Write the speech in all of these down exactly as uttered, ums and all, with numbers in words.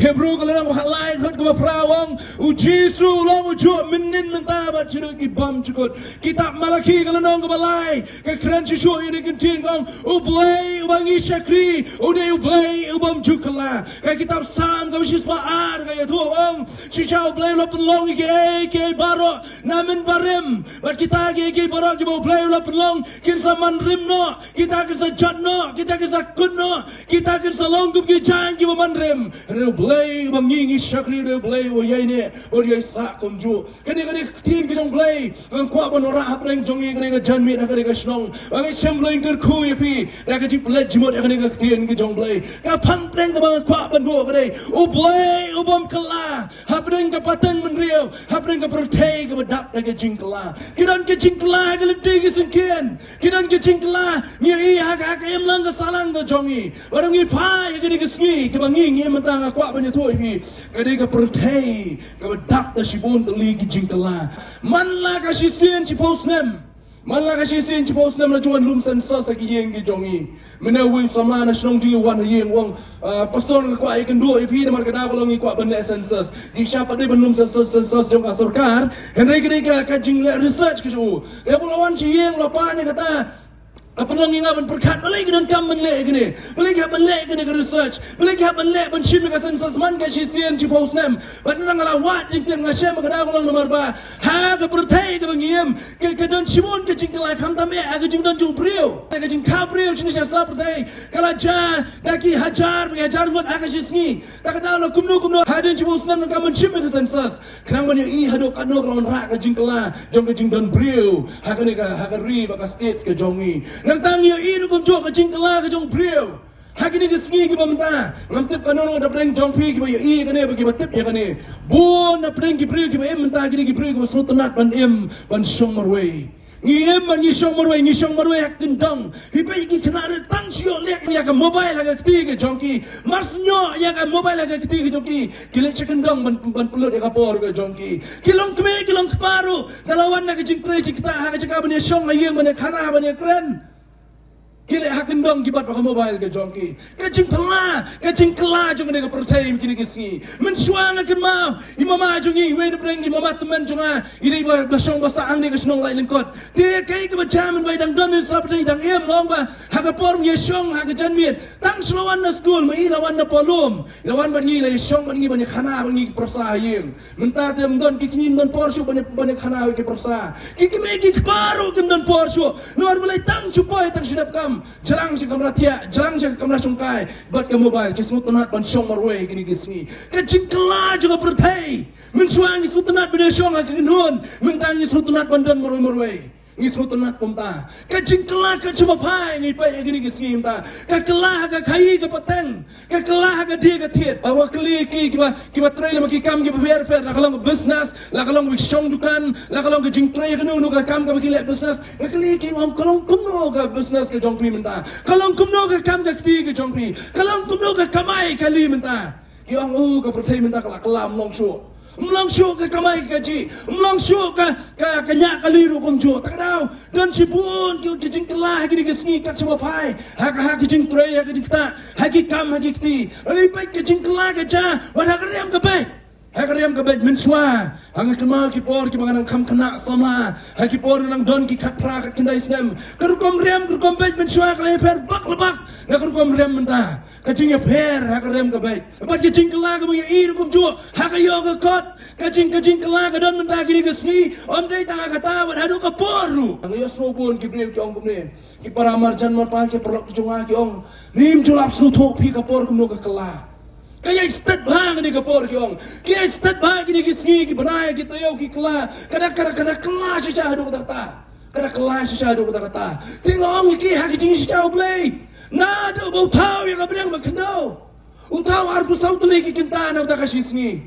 Hebru ka lynnong ba lai, dkhot kaba phra ong, u Jisu u long ujuh mynnin, mynta bad shaduh ki bymjukut. Kitab Malaki ka lynnong kaba lai ka kren shuh shuh ïa kane ka ktien, ong, U Blei uba ngi shakri u dei U Blei u bym ju kylla. Ka kitab Salm kaba shispah ar ka ïathuh, ong, shisha U Blei u la pynlong ïa kiei kiei baroh. Na mynbarim bad kita kiei kiei baroh kiba U Blei u la pynlong kin sa man rim noh, kita kin sa jot noh, kita kin sa kut noh, kita kin sa long kum ki jaiñ kiba man rim. Hynrei U Blei uba ngi ngi shakri u dei U Blei uba ïaineh bad ïaisah kumjuh. Kane, kane ka ktien ka jong U Blei ngan kwah ban wanrah hapdeng jong ngi, kane ka janmiet ha kane ka shnong. Ba ngi shem, Blei un kyrkhu ïa phi da ka jingpynleit jingmut ïa kane ka ktien ka jong U Blei. Ka phang pdeng kaba nga kwah ban buh ka dei U Blei u bym kylla hapdeng ka pateng bynriew, hapdeng ka pyrthei kaba dap da ka jingkylla. Ki don ka jingkylla ha ka lynti ki syngkien. Ki don ka jingkylla, ngi ïohi ha ka, ha ka imlang ka sahlang ka jong ngi. Bad ngi phai ha kane ka sngi kaba ngi, ngi mynta nga kwah ban ïathuh ïa phi, ka dei ka pyrthei kaba dap da shibun tylli ki jingkylla. Man la ka shisien shiphew snem, man la ka shisien shiphew snem la ju wan lum census ha ki ïing ki jong ngi. Mynne uwei u samla na shnong jong ngi u wan ha ïing, u ong, ah, Pastor, nga kwah ïakynduh ïa phi namar ka daw ka long ngi kwah ban leh census. Jingshisha pat dei ban lum census, census jong ka sorkar. Hynrei ka dei ka, ka jingleh research ka jong u. Ïa, u la wan sha ïing, u la pan ïa kata. Ka pynlong ïa nga ban pyrkhat, balei ki donkam ban leh ïa kane? Balei ki hap ban leh ïa kane ka research? Balei ki hap ban leh ban shim ïa ka census man ka shisien shiphew snem? Bad nga la wad jingtip, nga shem ka daw ka long namar ba ha ka pyrthei kaba ngi im, ka, ka don shibun ka jingkylla, khamtam eh ha ka jingdon jong u briew. Ka jingkha briew shane sha sla pyrthei ka la jia da ki hajar bad ki hajar ngut ha ka shi sngi. Ta ka daw la kumno kumno hadien shiphew snem donkam ban shim ïa ka census. Khnang ban ïohi haduh katno ka la wanrah ka jingkylla jong ka jingdon briew ha kane ka, ha ka ri bad ka states ka jong ngi. Nangta ngi ïohi ruh kumjuh ka jingkylla ka jong briew ha kine ki sngi kiba mynta. Ngam tip katno katno na pdeng jong phi kiba ïohi ïa kane bad kiba tip ïa kane. Bun na pdeng ki briew kiba im mynta, kine ki briew kiba sngewtynnat ban im ban shong marwei. Ngi im bad ngi shong marwei, ngi shong marwei ha kyndong. Phi peit ki khynnah rit tang shu ïoh leh ïa ka mobile ha ka kti ka jong ki. Mar shu ïoh ïa ka mobile ha ka kti ka jong ki, ki leit sha kyndong ban, ban pynlut ïa ka por ka jong ki. Ki long kmie, ki long kpa ruh, ka la wan na ka jingtrei jingktah ha ka jaka ban ïa shong ha ïing, ban ïa khana, ban ïa kren, ki leit ha kyndong ki bat bad ka mobile ka jong ki. Ka jingphylla, ka jingkylla jong kane ka pyrthei kine ki sngi. Mynshuwa nga kynmaw i mama jong ngi, iwei na pdeng i mama tymmen jong nga, i dei ba, ba shong ba sah hangne ka shnong Laitlyngkot. Te kaei kaba jia mynba i dang don ha sla pyrthei, i dang im, long ba ha ka por ba ngi ïa shong ha ka janmiet, tang shu la wan na skul, ma i la wan na poh lum, i la wan bad ngi, la ïa shong bad ngi, ban ïa khana bad ngi ki pyrsa ha ïing. Mynta te ym don, ki kmie ym don por shuh ban ïa, ban ïa khana bad ki pyrsa. Ki kmie ki kpa ruh kim don por shuh. Namar balei? Tang shu poi, tang shu dep kam. Jlang sha kamra thiah, jlang sha kamra shongkai bad ka mobile. Ki sngewtynnat ban shong marwei kine ki sngi. Ka jingkylla jong ka pyrthei. Mynshuwa ngi sngewtynnat ban ïa shong ha ka kynhun, mynta ngi sngewtynnat ban don marwei marwei. Ngi sngewtynnat kumta. Ka jingkylla ka shim ba phai, ngi peit ha kine ki sngi mynta. Ka kylla ha ka khaii ka pateng. Ka kylla ha ka die ka thied. Nga kylli ki, kiba, kiba trei lem ki kam kiba pher pher, la ka long business, la ka long ki shong dukan, la ka long ka jingtrei kano kano ka kam kaba ki leh business. Nga kylli ki, ong, ka long kumno ka business ka jong phi mynta? Ka long kumno ka kam ka kti ka jong phi? Ka long kumno ka kamai kali mynta? Ki ong, u, ka pyrthei mynta ka la kylla, ym long shuh. Ym long shuh ka kamai kajih, ym long shuh ka, ka, ka ñiah kali ruh kumjuh. Ta ka daw don shibun ki, ki jingkylla ha kine ki sngi kat shaba phai ha ka, ha ka jingtrei, ha ka jingktah, ha ki kam, ha ki kti. Hynrei peit ka jingkylla ka jia wat ha ka riam ka beit. Ha ka riam ka beit. Mynshuwa, ha nga kynmaw ki por kiba nga nang kham khynnah samla, ha ki por nang don ki khatphra khatkhyndai snem, ka rukom riam ka rukom beit mynshuwa ka la ïapher bak la bak na ka rukom riam mynta. Ka jingïapher ha ka riam ka beit. Bad ka jingkylla kaba ngi ïohi ruh kumjuh ha ka ïoh ka kot. Ka jing, ka jingkylla ka don mynta kine ki sngi, ym dei tang ha kata, bad haduh ka por ruh. Nga ïohsngew bun ki briew ki ong kumne, ki para marjan marpa, ki paralok ki jong nga, ki ong, ngim ju lap sngewthuh phi ka por kumno ka kylla. Ka ïaid stet bha kane ka por, ki ong. Ka ïaid stet bha kine ki sngi, ki bnai, ki taïew, ki kylla. Ka da, ka da, ka da kylla shisha haduh katta katta. Ka da kylla shisha haduh katta katta. Te nga ong ïa ki, ha ka jingshisha U Blei, naduh ba u thaw ïa ka bneng ba khyndew, u thaw arphew saw tylli ki kynta na bynta ka shi sngi.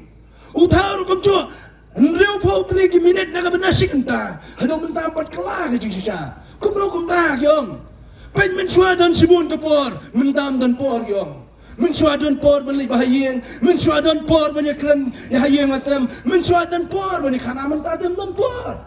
U thaw ruh kumjuh hynriewphew tylli ki minit na ka bynta shi kynta. Haduh mynta ym pat kylla ka jingshisha. Kumno kumta, ki ong? Peit, mynshuwa don shibun ka por, mynta ym don por, ki ong. Mynshuwa don por ban leit bha ha ïing, mynshuwa don por ban ïakren ïa ha ïing ha sem, mynshuwa don por ban ïakhana, mynta te ym don por.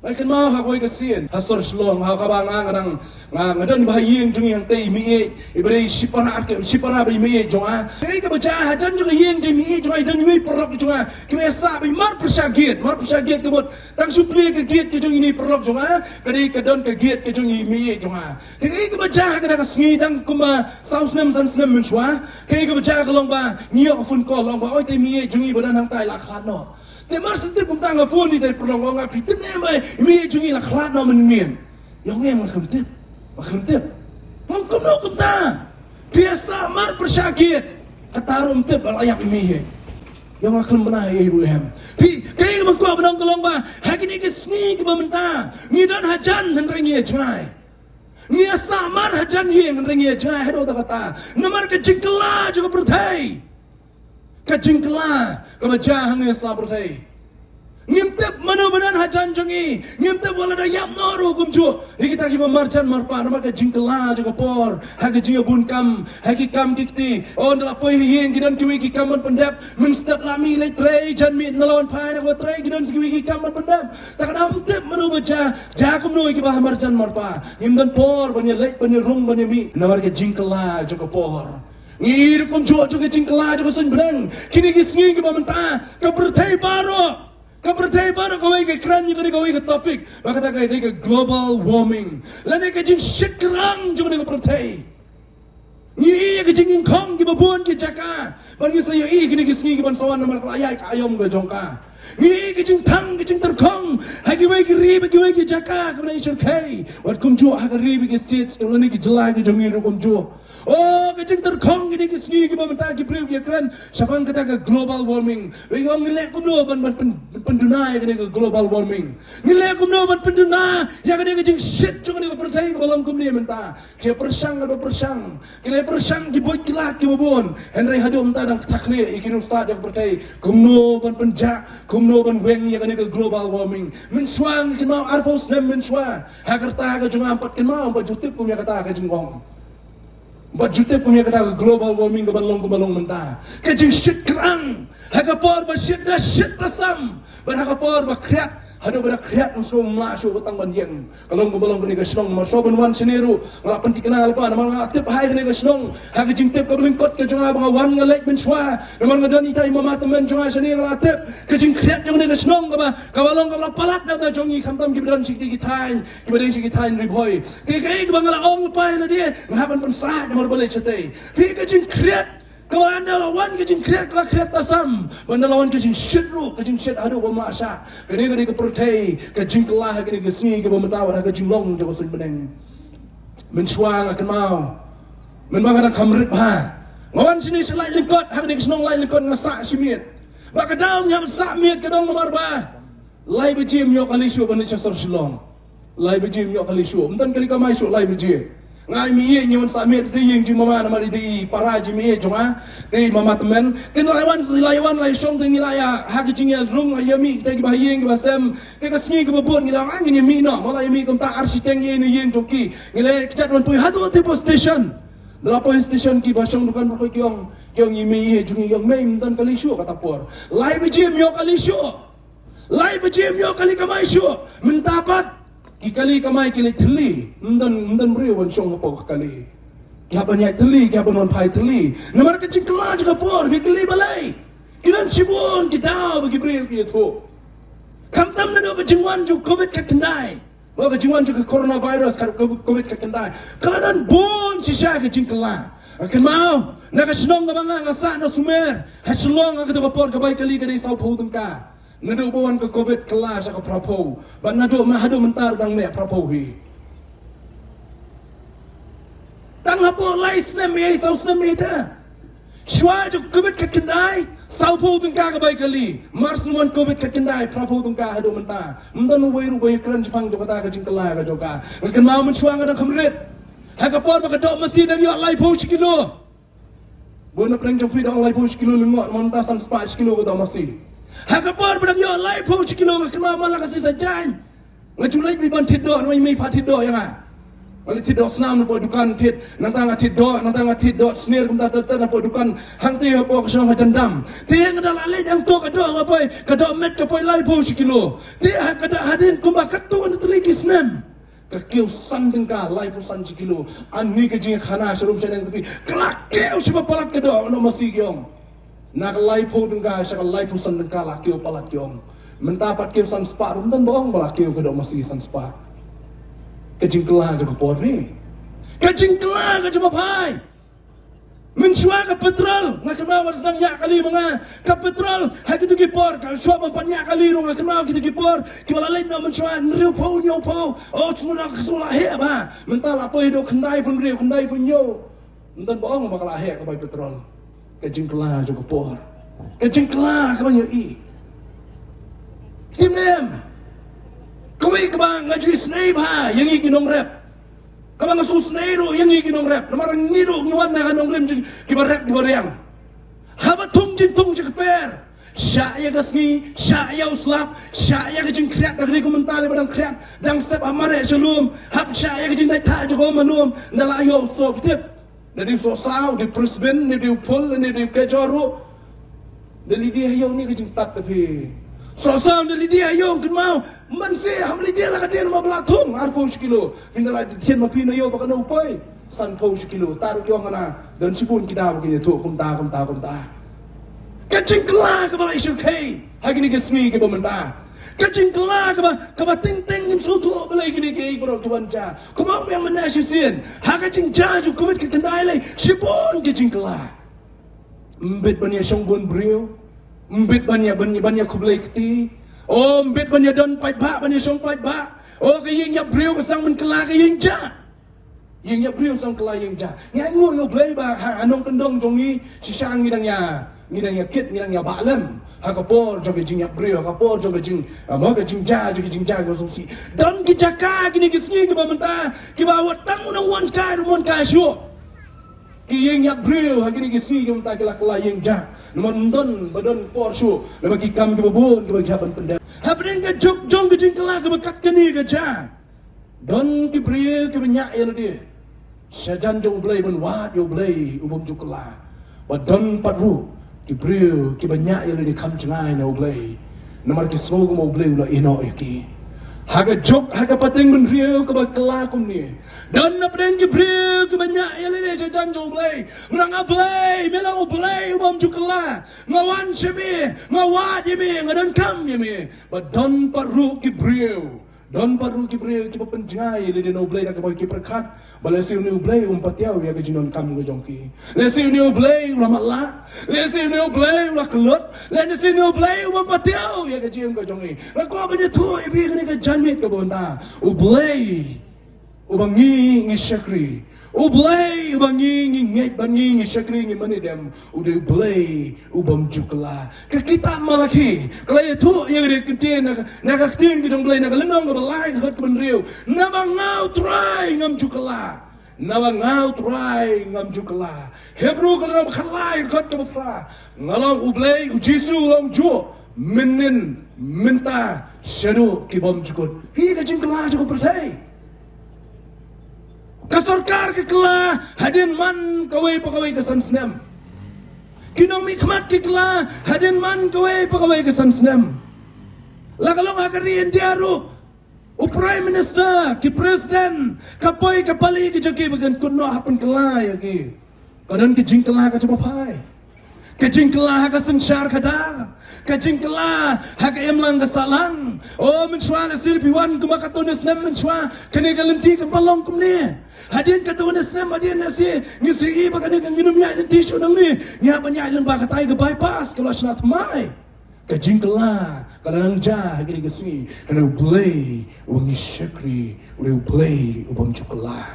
Nga kynmaw ha kawei ka sien ha sor Shillong, ha kaba nga nga dang nga nga don ba ha ïing jong i hangtei i mei, i ba dei shipara, shipara ba i mei jong nga. Kaei kaba jia hajan jong i ïing jong i mei jong nga, i don i mei paralok jong nga. Kiba ïa sah ba i mar pyrshah gate, mar pyrshah gate ka mut tang shu plie ka gate ka jong i mei paralok jong nga, ka dei ka don ka gate ka jong i mei jong nga. Kaei kaba jia ha kane ka sngi, dang kumba saw snem san snem mynshuwa. Kaei kaba jia ka long ba ngi ïoh phone call long ba, oi, te i mei jong i ba don hangtai la khlad noh. Te mar shu tip kumta nga phone ïa i paralok, nga, phi tip ne em ba i mei jong i la khlad noh mynmiet? Ïa nga, nga khlem tip. Nga khlem tip. Nga ong kumno kumta? Phi ïa sah mar pyrshah gate. Kata ruh ym tip ba la ïap i mei. Ïa nga khlem bna ïa i ruh em. Phi, kaei kaba nga kwah ban ong ka long ba ha kine ki sngi kiba mynta ngi don hajan hynrei ngi ïa jngai. Ngi ïa sah mar hajan ïing hynrei ngi ïa jngai haduh katta katta. Namar ka jingkylla jong ka pyrthei. Ka jingkylla kaba jia ha ngi sla pyrthei. Ngim tip mano ba don hajan jong ngi. Ngim tip wat la da ïap noh ruh kumjuh. Ïa kita kiba marjan marpa namar ka jingkylla jong ka por, ha ka jingïabun kam, ha ki kam ki kti. O, ynda la poi ha ïing ki don kiwei ki kam ban pyndep. Mynstep la mih leit trei, jan mih na la wan phai na kaba trei, ki don kiwei ki kam ban pyndep. Te ka dang ym tip mano ba jia, jia kumno ïa kiba ha marjan marpa. Ngim don por ban ïa leit, ban ïa rung, ban ïa mih namar ka jingkylla jong ka por. Ngi i ruh kumjuh jong ka jingkylla jong ka suiñ bneng. Kine ki sngi kiba mynta, ka pyrthei baroh, ka pyrthei baroh kawei ka kren ïa kane kawei ka topic ba kata ka dei ka global warming lane ka jingshit krang jong kane ka pyrthei. Ngi i ïa ka jingïengkhong kiba bun ki jaka. Bad ngi sa ïohi kine ki sngi kiban sa wan namar ka la ïaid ka aïom ka jong ka. Ngi i ka jingthang ka jingtyrkhong ha kiwei ki ri bad kiwei ki jaka kaba la ïashyrkhei. Wat kumjuh ha ka ri bad ki state lane ki jylla ki jong ngi ruh kumjuh. O, ka jingtyrkhong kine ki sngi kiba mynta ki briew ki ïakren shaphang kata ka global warming. Wei, ong ngi leh kumno ban, ban pyn-, pynduna ïa kane ka global warming? Ngi leh kumno ban pynduna ïa kane ka jingshit jong kane ka pyrthei kaba long kumne mynta? Ki pyrshang, ki pyrshang, ki la pyrshang ki buit ki lad kiba bun. Hynrei haduh mynta dang ktah khlieh ïa ki riewstad jong ka pyrthei kumno ban pynjah, kumno ban weng ïa kane ka global warming. Mynshuwa nga kynmaw arphew snem mynshuwa, ha ka rta ka jong nga ym pat kynmaw, ym pat ju tip kum ïa kata ka jingong. Ym pat ju tip kum ïa kata ka global warming kaban long, kaban long mynta. Ka jingshit krang ha ka por ba shit da shit da sam. Bad ha ka por ba khriat, haduh ba da khriat, ym shu mlah shuh, tang ban ïeng. Ka long kaba long kane ka shnong, namar shuwa ban wan shane ruh nga la pynthikna lypa, namar nga la tip hi kane ka shnong ha ka jingtip kaba lyngkot ka jong nga ba nga wan nga leit mynshuwa. Namar nga don ita i mama tymmen jong nga shane, nga la tip ka jingkhriat jong kane ka shnong kaba, kaba long kaba la palat na ka bynta jong ngi khamtam kiba don sha kitei ki thaiñ, kiba dei sha ki thaiñ Ri Bhoi. Te kaei kaba nga la ong lypa ïa lade, nga hap ban pynsah namar ba leit shatei. Phi, ka jingkhriat kaba ynda la wan ka jingkhriat ka la khriat tasam, ba ynda la wan ka jingshit ruh ka jingshit haduh ba mlah shah. Kane ka dei ka pyrthei, ka jingkylla ha kane ka sngi kaba mynta, wat ha ka jinglong jong ka suiñ bneng. Mynshuwa nga kynmaw, mynba nga dang kham rit bha, nga wan shane sha Laitlyngkot, ha kane ka shnong Laitlyngkot nga sah shi miet. Bad ka daw ngi hap sah miet ka dang namar ba lai baje ym ïoh kali shuh ban leit sha sor Shillong. Lai baje ym ïoh kali shuh. Ym don kali kamai shuh lai baje. Nga i mei ïeit ngi wan sah miet te ïing jong i mama namar i dei i para jong i mei ïeit jong nga. Te i mama tymmen. Te ngi la wan, ngi la wan la shong te ngi la ïa, ha ka jingïarung ïa mih te kiba ha ïing kiba sem. Te ka sngi kaba bud ngi la ong ngin ïa mih noh. Mo la ïa mih kumta ar shiteng ïa ïing jong ki. Ngi la kjat wan poi haduh te poi station. Da la poi station kiba shong dukan baroh ki ong, ki ong i mei ïeit jong ngi, ong mei ym don kali shuh kata por. Lai baje ym ïoh kali shuh. Lai baje ym ïoh kali kamai shuh. Mynta pat ki kali kamai ki leit thylli. Ym don, ym don briew ban shong hapoh ka kali. Ki hap ban ïaid thylli, ki hap ban wan phai thylli. Namar ka jingkylla jong ka por, ki kylli balei? Ki don shibun ki daw ba ki briew ki ïathuh. Khamtam naduh ka jingwan jong Covid khatkhyndai. Ba ka jingwan jong ka coronavirus, ka Covid khatkhyndai, ka la don bun shisha ka jingkylla. Nga kynmaw na ka shnong kaba nga, nga sah na Sumer ha Shillong, ha kata ka por ka bai kali ka dei sawphew tyngka. Naduh ba wan ka Covid kylla sha ka phraphew. Bad naduh ma haduh mynta dang neh phraphew hi. Tang hapoh lai snem ïa saw snem ïa te. Shuwa jong Covid khatkhyndai, sawphew tyngka ka bai kali. Mar shu wan Covid khatkhyndai, phraphew tyngka haduh mynta. Ym don uwei ruh ba ïakren shaphang jong kata ka jingkylla ka jong ka. Nga kynmaw mynshuwa nga dang kham rit, ha ka por ba ka doh masi dang ïoh laiphew shi kilo. Bun na pdeng jong phi dang laiphew shi kilo lyngngoh, mynta san spah shi kilo ka doh masi. Ha ka por ba dang ïoh laiphew shi kilo nga kynmaw man la ka sngi Saitjaiñ. Nga ju leit beit ban thied doh, nga mei phah thied doh ïa nga. Nga la thied doh snam napoh dukan thied, nangta nga thied doh, nangta nga thied doh snier kumta ter ter napoh dukan hangtei hapoh ka shnong ha Jandam. Te nga da la leit hangto ka doh ka poi, ka doh met ka poi laiphew shi kilo. Te ha ka da hadien kumba katto katne tylli ki snem, ka kiew san tyngka, laiphew san shi kilo. Ani ka jingkhana sharum shaneng ka phi, ka la kiew shi ba palat ka doh, noh masi ki ong. Na ka laiphew tyngka sha ka laiphew san tyngka la kiew palat ki ong. Mynta pat kiew san spah ruh ym don ba ong ba la kiew ka doh masi san spah. Ka jingkylla jong ka por hi. Ka jingkylla ka jong ka phai. Mynshuwa ka petrol nga kynmaw ba sdang ïa kali ma nga. Ka petrol ha kito ki por ka shuwa ban pat ïa kali ruh nga kynmaw kito ki por. Ki ba la leit noh mynshuwa hynriewphew hynñiewphew. Oh, sula ka sula heh ba. Mynta la poi haduh khyndaiphew hynriew khyndaiphew hynñiew. Ym don ba ong ba ka la heh ka bai petrol. Ka jingkylla jong ka por. Ka jingkylla kaba ngi ïohi. Tim nem. Kawei kaba nga ju isynei bha ïa ngi ki nongrep. Kaba nga sngewsynei ruh ïa ngi ki nongrep. Namar ngi ruh ngi wan na ka nongrim jong kiba rep kiba riang. Haba thung jingthung jingkper. Shah ïa ka sngi, shah ïa u slap, shah ïa ka jingkhriat, da ka ri kumta lei ba dang khriat, dang step ha mareh sha lum, hap shah ïa ka jingdait thah jong ka um ha lum, nda la ïoh u soh tip. Ne dei u sohsaw, dei u prusbin, ne dei u phul, ne dei u kejor ruh. Da lei dei ha ïew ne ka jingtat ka phi. Sohsaw da lei dei ha ïew kynmaw, man se hap lei dei la ka dien ma bla thung, arphew shi kilo. Phi nda la dien ma phi na ïew ba ka na u poi. Sanphew shi kilo, ta ruh ki ong nga na, don shibun ki daw ba kin ïathuh kumta, kumta, kumta. Ka jingkylla kaba la i shyrkhei ha kine ki sngi kiba mynta. Ka jingkylla kaba, kaba teng teng ngim sngewthuh balei kine kiei baroh ki wan jia. Kumba ong biang mynne shisien, ha ka jingjia jong Covid ka khyndai lei, shibun ka jingkylla. Mbit ban ïa shong bun briew, mbit ban ïa, ban ïa, ban ïa khublei kti. O, mbit ban ïa don paidbah, ban ïa shong paidbah. O, ka ïing ïap briew ka sdang ban kylla ka ïing jia. Ïing ïap briew sdang kylla ïing jia. Ngi ainguh ïa U Blei ba ha, ha nongkyndong jong ngi shisha ngi dang ïa, ngi dang ïa kit, ngi dang ïa bah lem. Ha ka por jong ka jingïap briew, ha ka por jong ka jing, ah, mo ka jingjia, jong ka jingjia ka sngewsih. Don ki jaka kine ki sngi kiba mynta, kiba wat tang u nongwan kai ruh mon kai shuh. Ki ïing ïap briew ha kine ki sngi kiba mynta ki la kylla ïing jia. Namar ym don ba don por shuh, namar ki kam kiba bun kiba ki hap ban pyndep. Hapdeng ka juk jong ka jingkylla kaba kat kane ka jia. Don ki briew kiba ñiah ïa lade sha jan jong U Blei ban wad ïa U Blei u bym ju kylla. Bad don pat ruh ki briew kiba ñiah ïa lade kham jngai na U Blei. Namar ki sngew kumba U Blei u la ïehnoh ïa ki. Ha ka juk, ha ka pateng bynriew kaba kylla kumne. Don hapdeng ki briew kiba ñiah ïa lade sha jan jong U Blei. Nga ong, A Blei, me long U Blei u bym ju kylla. Nga wan sha me, nga wad ïa me, nga donkam ïa me. Bad don pat ruh ki briew Don pat ruh ki briew kiba pynjngai ïa lade na U Blei na kaba ki pyrkhat ba lehse une U Blei um patiaw ïa ka jingdonkam ka jong ki. Lehse une U Blei u la matlah. Lehse une U Blei u la kyllut. Lehse une U Blei um patiaw ïa ka jingim ka jong ngi. Nga kwah ban ïathuh ïa phi kane ka janmiet kaba mynta. U Blei uba ngi ngi shakri. U Blei uba ngi ngi ngeit bad ngi ngi shakri ngi mane dem. U dei U Blei u bym ju kylla. Ka kitab Malakhi ka la ïathuh ïa ka kyntien na ka, na ka ktien ka jong U Blei na ka lynnong kaba lai ka dkhot kaba hynriew. Naba nga U Trai ngam ju kylla. Naba nga U Trai ngam ju kylla. Hebru ka lynnong kaba khatlai ka dkhot kaba phra. Nga long U Blei, U Jisu u long juh. Mynnin, mynta, shaduh ki bymjukut. Phi, ka jingkylla jong ka pyrthei. Ka sorkar ka kylla hadien man kawei pa kawei ka san snem. Ki nongmihkhmat ki kylla hadien man kawei pa kawei ka san snem. La ka long ha ka ri India ruh, u Prime Minister, ki President, ka poi ka pali ka jong ki ba kan kut noh ha pynkylla ïa ki. Ka don ka jingkylla ka jong u paidbah. Ka jingkylla ha ka synshar khadar. Ka jingkylla ha ka imlang ka sahlang. O, mynshuwa lehse phi wan kumba katto katne snem mynshuwa, kane ka lynti kam pat long kumne. Hadien katto katne snem hadien lehse ngi sngewthuh ba kane ka, ngin ym ïaid lynti shuh nangne. Ngi hap ban ïaid lyngba katai ka bypass ka la shna thymmai. Ka jingkylla ka la nang jia ha kine ki sngi. Hynrei U Blei uba ngi shakri u dei U Blei u bym ju kylla.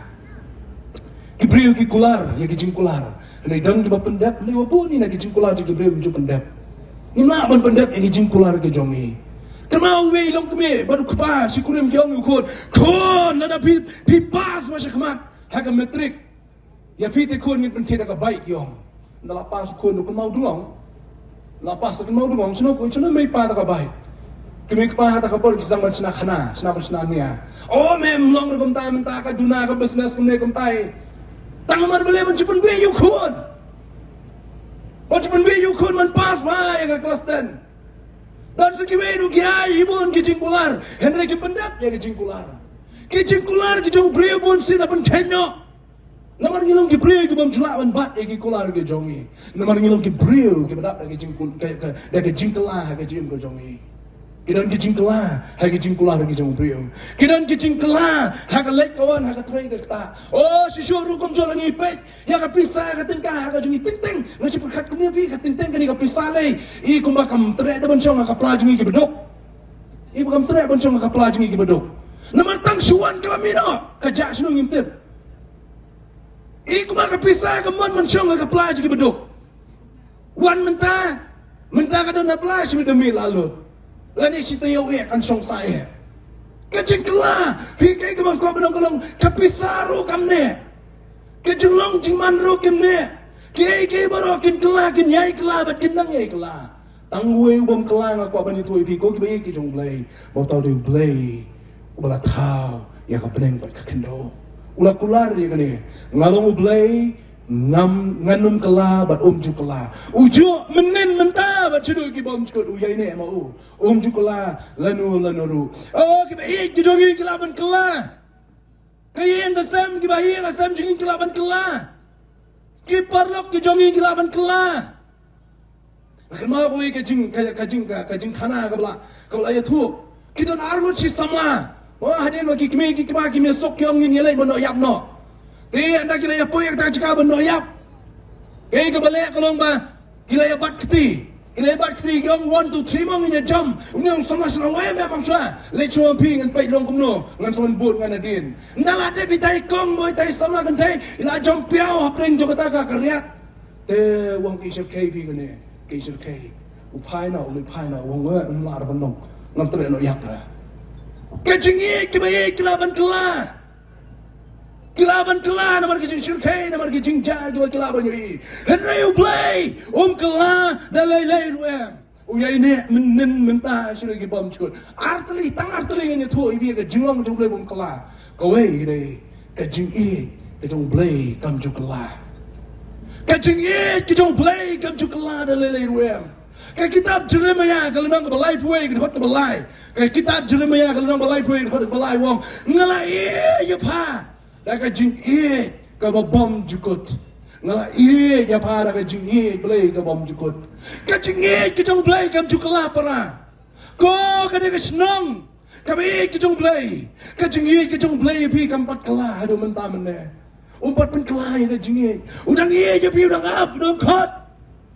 Ki briew ki kular ïa ki jingkular. Hynrei don kiba pyndep, hynrei uba bun ïa ki jingkular jong ki briew ki ju pyndep. Ngim lah ban pyndep ïa ki jingkular ki jong ngi. Kynmaw uwei u longkmie bad u kpa shi kurim, ki ong ïa u khun, khun, lada phi, phi pass ma shakhmat ha ka matric, ïa phi te khun ngin pynthied da ka bike, ki ong. Nda la pass u khun, u kynmaw dungong. La pass u kynmaw dungong, shano khun, shano mei pa da ka bike. Ki mei ki pa ha kata ka por ki sdang ban shna khana, shna ban shna nia. O mem, long ruh kumta mynta, ka duna ka business kumne kumta. Tang namar balei ban shu pynbeit ïa u khun. Ban shu pynbeit ïa u khun ban pass bha ïa ka klas ten. Don sa kiwei ruh ki ai hi bun ki jingkular, hynrei kim pyndep ïa ki jingkular. Ki jingkular ki jong u briew bun sien la pynkheiñ noh. Namar ngi long ki briew ki bym ju lah ban bat ïa ki kular ki jong ngi. Namar ngi long ki briew kiba dap da ka jingkul-, ka, ka, da ka jingkylla ha ka jingim ka jong ngi. Ki don ki jingkylla ha ka jingkular ki jong u briew. Ki don ki jingkylla ha ka leit ka wan, ha ka trei ka ktah. O, shisha ruh kumjuh la ngi peit ïa ka pisa, ka tyngka ha ka jong ngi, teng teng. Nga shu pyrkhat kumne phi, ka teng teng kane ka pisa lei, i kumba kam treh da ban shong ha ka pla jong ngi kiba duk. I ba kam treh ban shong ha ka pla jong ngi kiba duk. Namar tang shu wan ka la mih noh, ka jah shano ngim tip. I kumba ka pisa kam wan ban shong ha ka pla jong ngi kiba duk. Wan mynta, mynta ka don ha pla, shi miet da miet la lut. Lane shi taïew eh kan shong sa eh. Ka jingkylla, phi, kaei kaba nga kwah ban ong ka long, ka pisa ruh kam neh. Ka jinglong jingman ruh kim neh. Kiei kiei baroh kin kylla, kin ïai kylla bad kin nang ïai kylla. Tang uwei u bym kylla nga kwah ban ïathuh ïa phi, ko kiba ïeit ki jong u Blei, ba uta u dei u Blei uba la thaw ïa ka bneng bad ka khyndew. U la kular ïa kane, nga long u Blei, ngam, ngan ym kylla bad um ju kylla. U juh mynnin mynta bad shaduh ki bymjukut, u ïaineh ma u. Um ju kylla lano lano ruh. O, kiba ïeit ki jong ngi, ki lah ban kylla. Ka ïing ka sem, kiba ïing ka sem jong ngi ki lah ban kylla. Ki paralok ki jong ngi ki lah ban kylla. Kynmaw kawei ka jing, ka, ka jing, ka, ka jingkhana kaba la, kaba la ïathuh. Ki don ar ngut shi samla. O, hadien ba ki kmie, ki kpa, ki mei suk ki ong ngin ïaleit ban noh ïap noh. Te ynda ki la ïapoi ïa kata ka jaka ban noh ïap, kaei kaba leh ka long ba ki la ïabat kti. Ki la ïabat kti, ki ong one, two, three mo ngin ïa jam. Une u samla shnong, wei me bang shuwa. Leit shuwa phi, ngan peit long kumno, ngan sa wan bud ngan nadien. Ynda la dep itai i kong mo itai i samla kynthei, i la jam piaw hapdeng jong kata ka, ka riat. Te u ong, ki shyrkhei phi kane, ki shyrkhei. U phai noh, u leit phai noh, u ong, eh, ym lah ban long. Ngam treh noh ïap ra. Ka jingïeit kiba ïeit ki lah ban kylla. Ki lah ban kylla namar ki jingshyrkhei, namar ki jingjia kiba ki lah ban ïohi. Hynrei u Blei um kylla da lei lei ruh em. U ïaineh mynnin mynta shuh ki bymjukut. Ar tylli, tang ar tylli ngan ïathuh ïa phi ka jinglong jong u Blei bym kylla. Kawei ka dei, ka jingïeit ka jong u Blei kam ju kylla. Ka jingïeit ka jong u Blei kam ju kylla da lei lei ruh em. Ka kitab Jeremiah ka lynnong kaba laiphew wei, ka dkhot kaba lai. Ka kitab Jeremiah ka lynnong kaba laiphew wei, ka dkhot kaba lai, u ong, nga la ïeit ïa pha da ka jingïeit kaba bymjukut. Nga la ïeit ïa pha da ka jingïeit Blei kaba bymjukut. Ka jingïeit ka jong u Blei kam ju kylla para. Ko kane ka shnong kaba ïeit ka jong u Blei, ka jingïeit ka jong u Blei ïa phi kam pat kylla haduh mynta mynne. Um pat pynkylla ïa ka jingïeit. U dang ïeit ïa phi, u dang ap, u dang khot.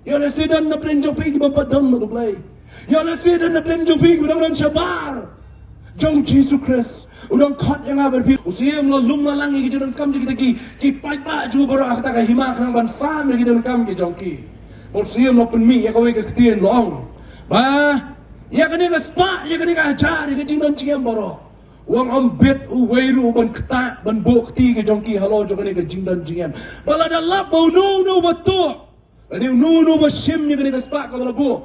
Ïoh lehse don na pdeng jong phi kiba pat don bad u Blei. Ïoh lehse don na pdeng jong phi kiba dang don shabar jong u Jisu Khrist. U dang khot ïa nga bad phi. U Syiem la lum la lang ïa ki jingdonkam jong kita ki, ki paidbah jong u baroh ha kata ka hima khnang ban sam ïa ki jingdonkam ki jong ki. Bad u Syiem la pynmih ïa kawei ka ktien, la ong ba ïa kane ka spah, ïa kane ka hajar, ïa ka jingdon jingem baroh, u ong ym bit uwei ruh ban ktah ban buh kti ki jong ki halor jong kane ka jingdon jingem. Ba lada lap ba uno uno uba tuh, lane uno uno uba shim ïa kane ka spah kaba la buh,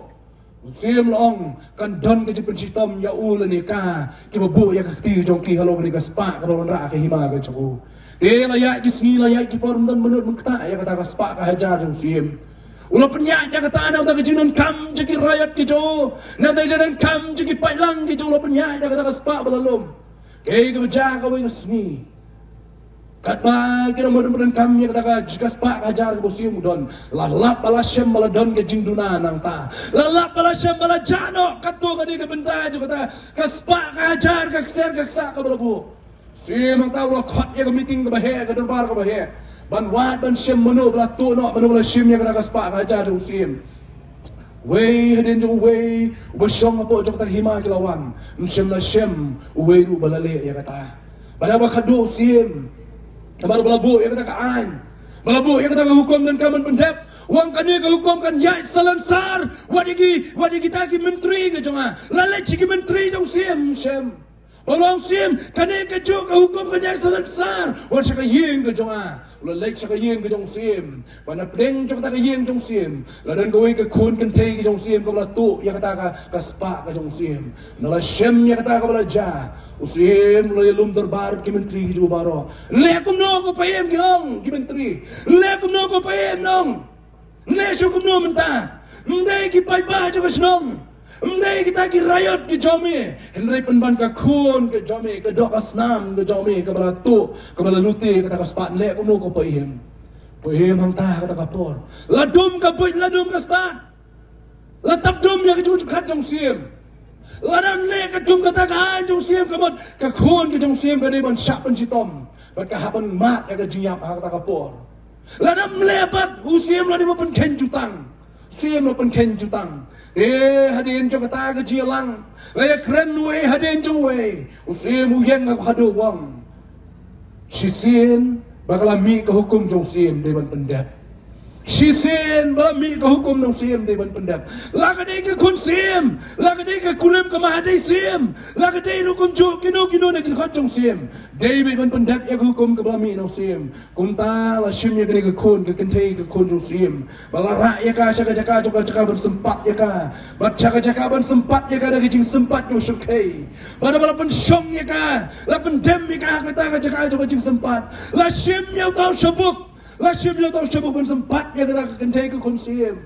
u Syiem la ong kan don ka jingpynshitom ïa u lane ka, kiba buh ïa ka kti jong ki halor kane ka spah kaba la wanrah ha ka hima ka jong u. Te la ïaid ki sngi, la ïaid ki por, ym don mano ban ktah ïa kata ka spah ka hajar jong u Syiem. U la pynïaid ïa kata na ka bynta ka jingdonkam jong ki raiot ki jong u, na ka bynta ka jingdonkam jong ki paidlang ki jong u, la pynïaid ïa kata ka spah ba la lum. Kaei kaba jia ha kawei ka sngi, katba ki nongmihdonkam ïa kata ka spah ka hajar kaba u Syiem u don, la lap ba la shem ba la don ka jingduna nangta. La lap ba la shem ba la jah noh katto katne ka bynta jong kata ka spah ka hajar, ka ksiar ka ksah kaba la buh. U Syiem hangta u la khot ïa ka meeting kaba heh, ka dorbar kaba heh, ban wad ban shem mano ba la tuh noh, mano ba la shim ïa kata ka spah ka hajar jong u Syiem. Uwei hadien jong uwei uba shong hapoh jong kata ka hima ki la wan. Ym shym la shem uwei ruh ba la leh ïa kata. Bad haba khatduh u Syiem, namar ba la buh ïa kata ka aiñ, ba la buh ïa kata ka hukum donkam ban pyndep, u ong kane ka hukum kan ïaid salonsar wat ïa ki, wat ïa kita ki myntri ki jong nga. La leit sha ki myntri jong u Syiem? Ym shym. Ba u long syiem, kane kajuh ka hukum kan ïai salonsar wat sha ka ïing ka jong nga. U la leit sha ka ïing ka jong u syiem. Ba na pdeng jong kata ka ïing jong u syiem la don kawei ka khun kynthei ka jong u syiem kaba la tuh ïa kata ka, ka spah ka jong u syiem. Na la shem ïa kata kaba la jia, u syiem u la ïalum dorbar ki myntri ki jong u baroh. Leh kumno ko paiem, ki ong ki myntri. Leh kumno ko paiem nong. Leh shuh kumno mynta. Ym dei ki paidbah jong ka shnong, ym dei kita ki raïot ki jong me. Hynrei pynban ka khun ka jong me, ka doh ka snam ka jong me kaba la tuh, kaba la lute kata ka spah. Leh kumno ko paiem. Paiem hangta kata ka por. La dum ka buit, la dum ka stad. La tap dum ïa ka jingkhat jong u syiem. La dang leh ka dum kata ka aiñ jong u syiem, ka mut ka khun ka jong u syiem ka dei ban shah pynshitom bad ka hap ban mad ïa ka jingïap ha kata ka por. La dang leh pat, u syiem la dei ban pynkheiñ jutang. U syiem la pynkheiñ jutang. Te hadien jong kata ka jingïalang la ïakren uwei hadien jong uwei. U syiem u ïeng ha ka khadduh, u ong, shisien ba ka la mih ka hukum jong u syiem dei ban pyndep. Shisien ba la mih ka hukum jong u syiem dei ban pyndep. La ka dei ka khun syiem, la ka dei ka kurim ka mahadei syiem, la ka dei ruh kumjuh kino kino na ki dkhot jong u syiem, dei beit ban pyndep ïa ka hukum kaba la mih na u syiem. Kumta la shim ïa kane ka khun, ka kynthei, ka khun jong u syiem, ba la rah ïa ka sha ka jaka, jong ka jaka ban sympat ïa ka. Bad sha ka jaka ban sympat ïa ka da ka jingsympat jong u shyrkhei. Bad haba la pynshong ïa ka, la pyndem ïa ka ha kata ka jaka jong ka jingsympat, la shim ïa uta u shabuk. La shim ïa uta u shabuk ban sympat ïa kata ka kynthei, ka khun syiem.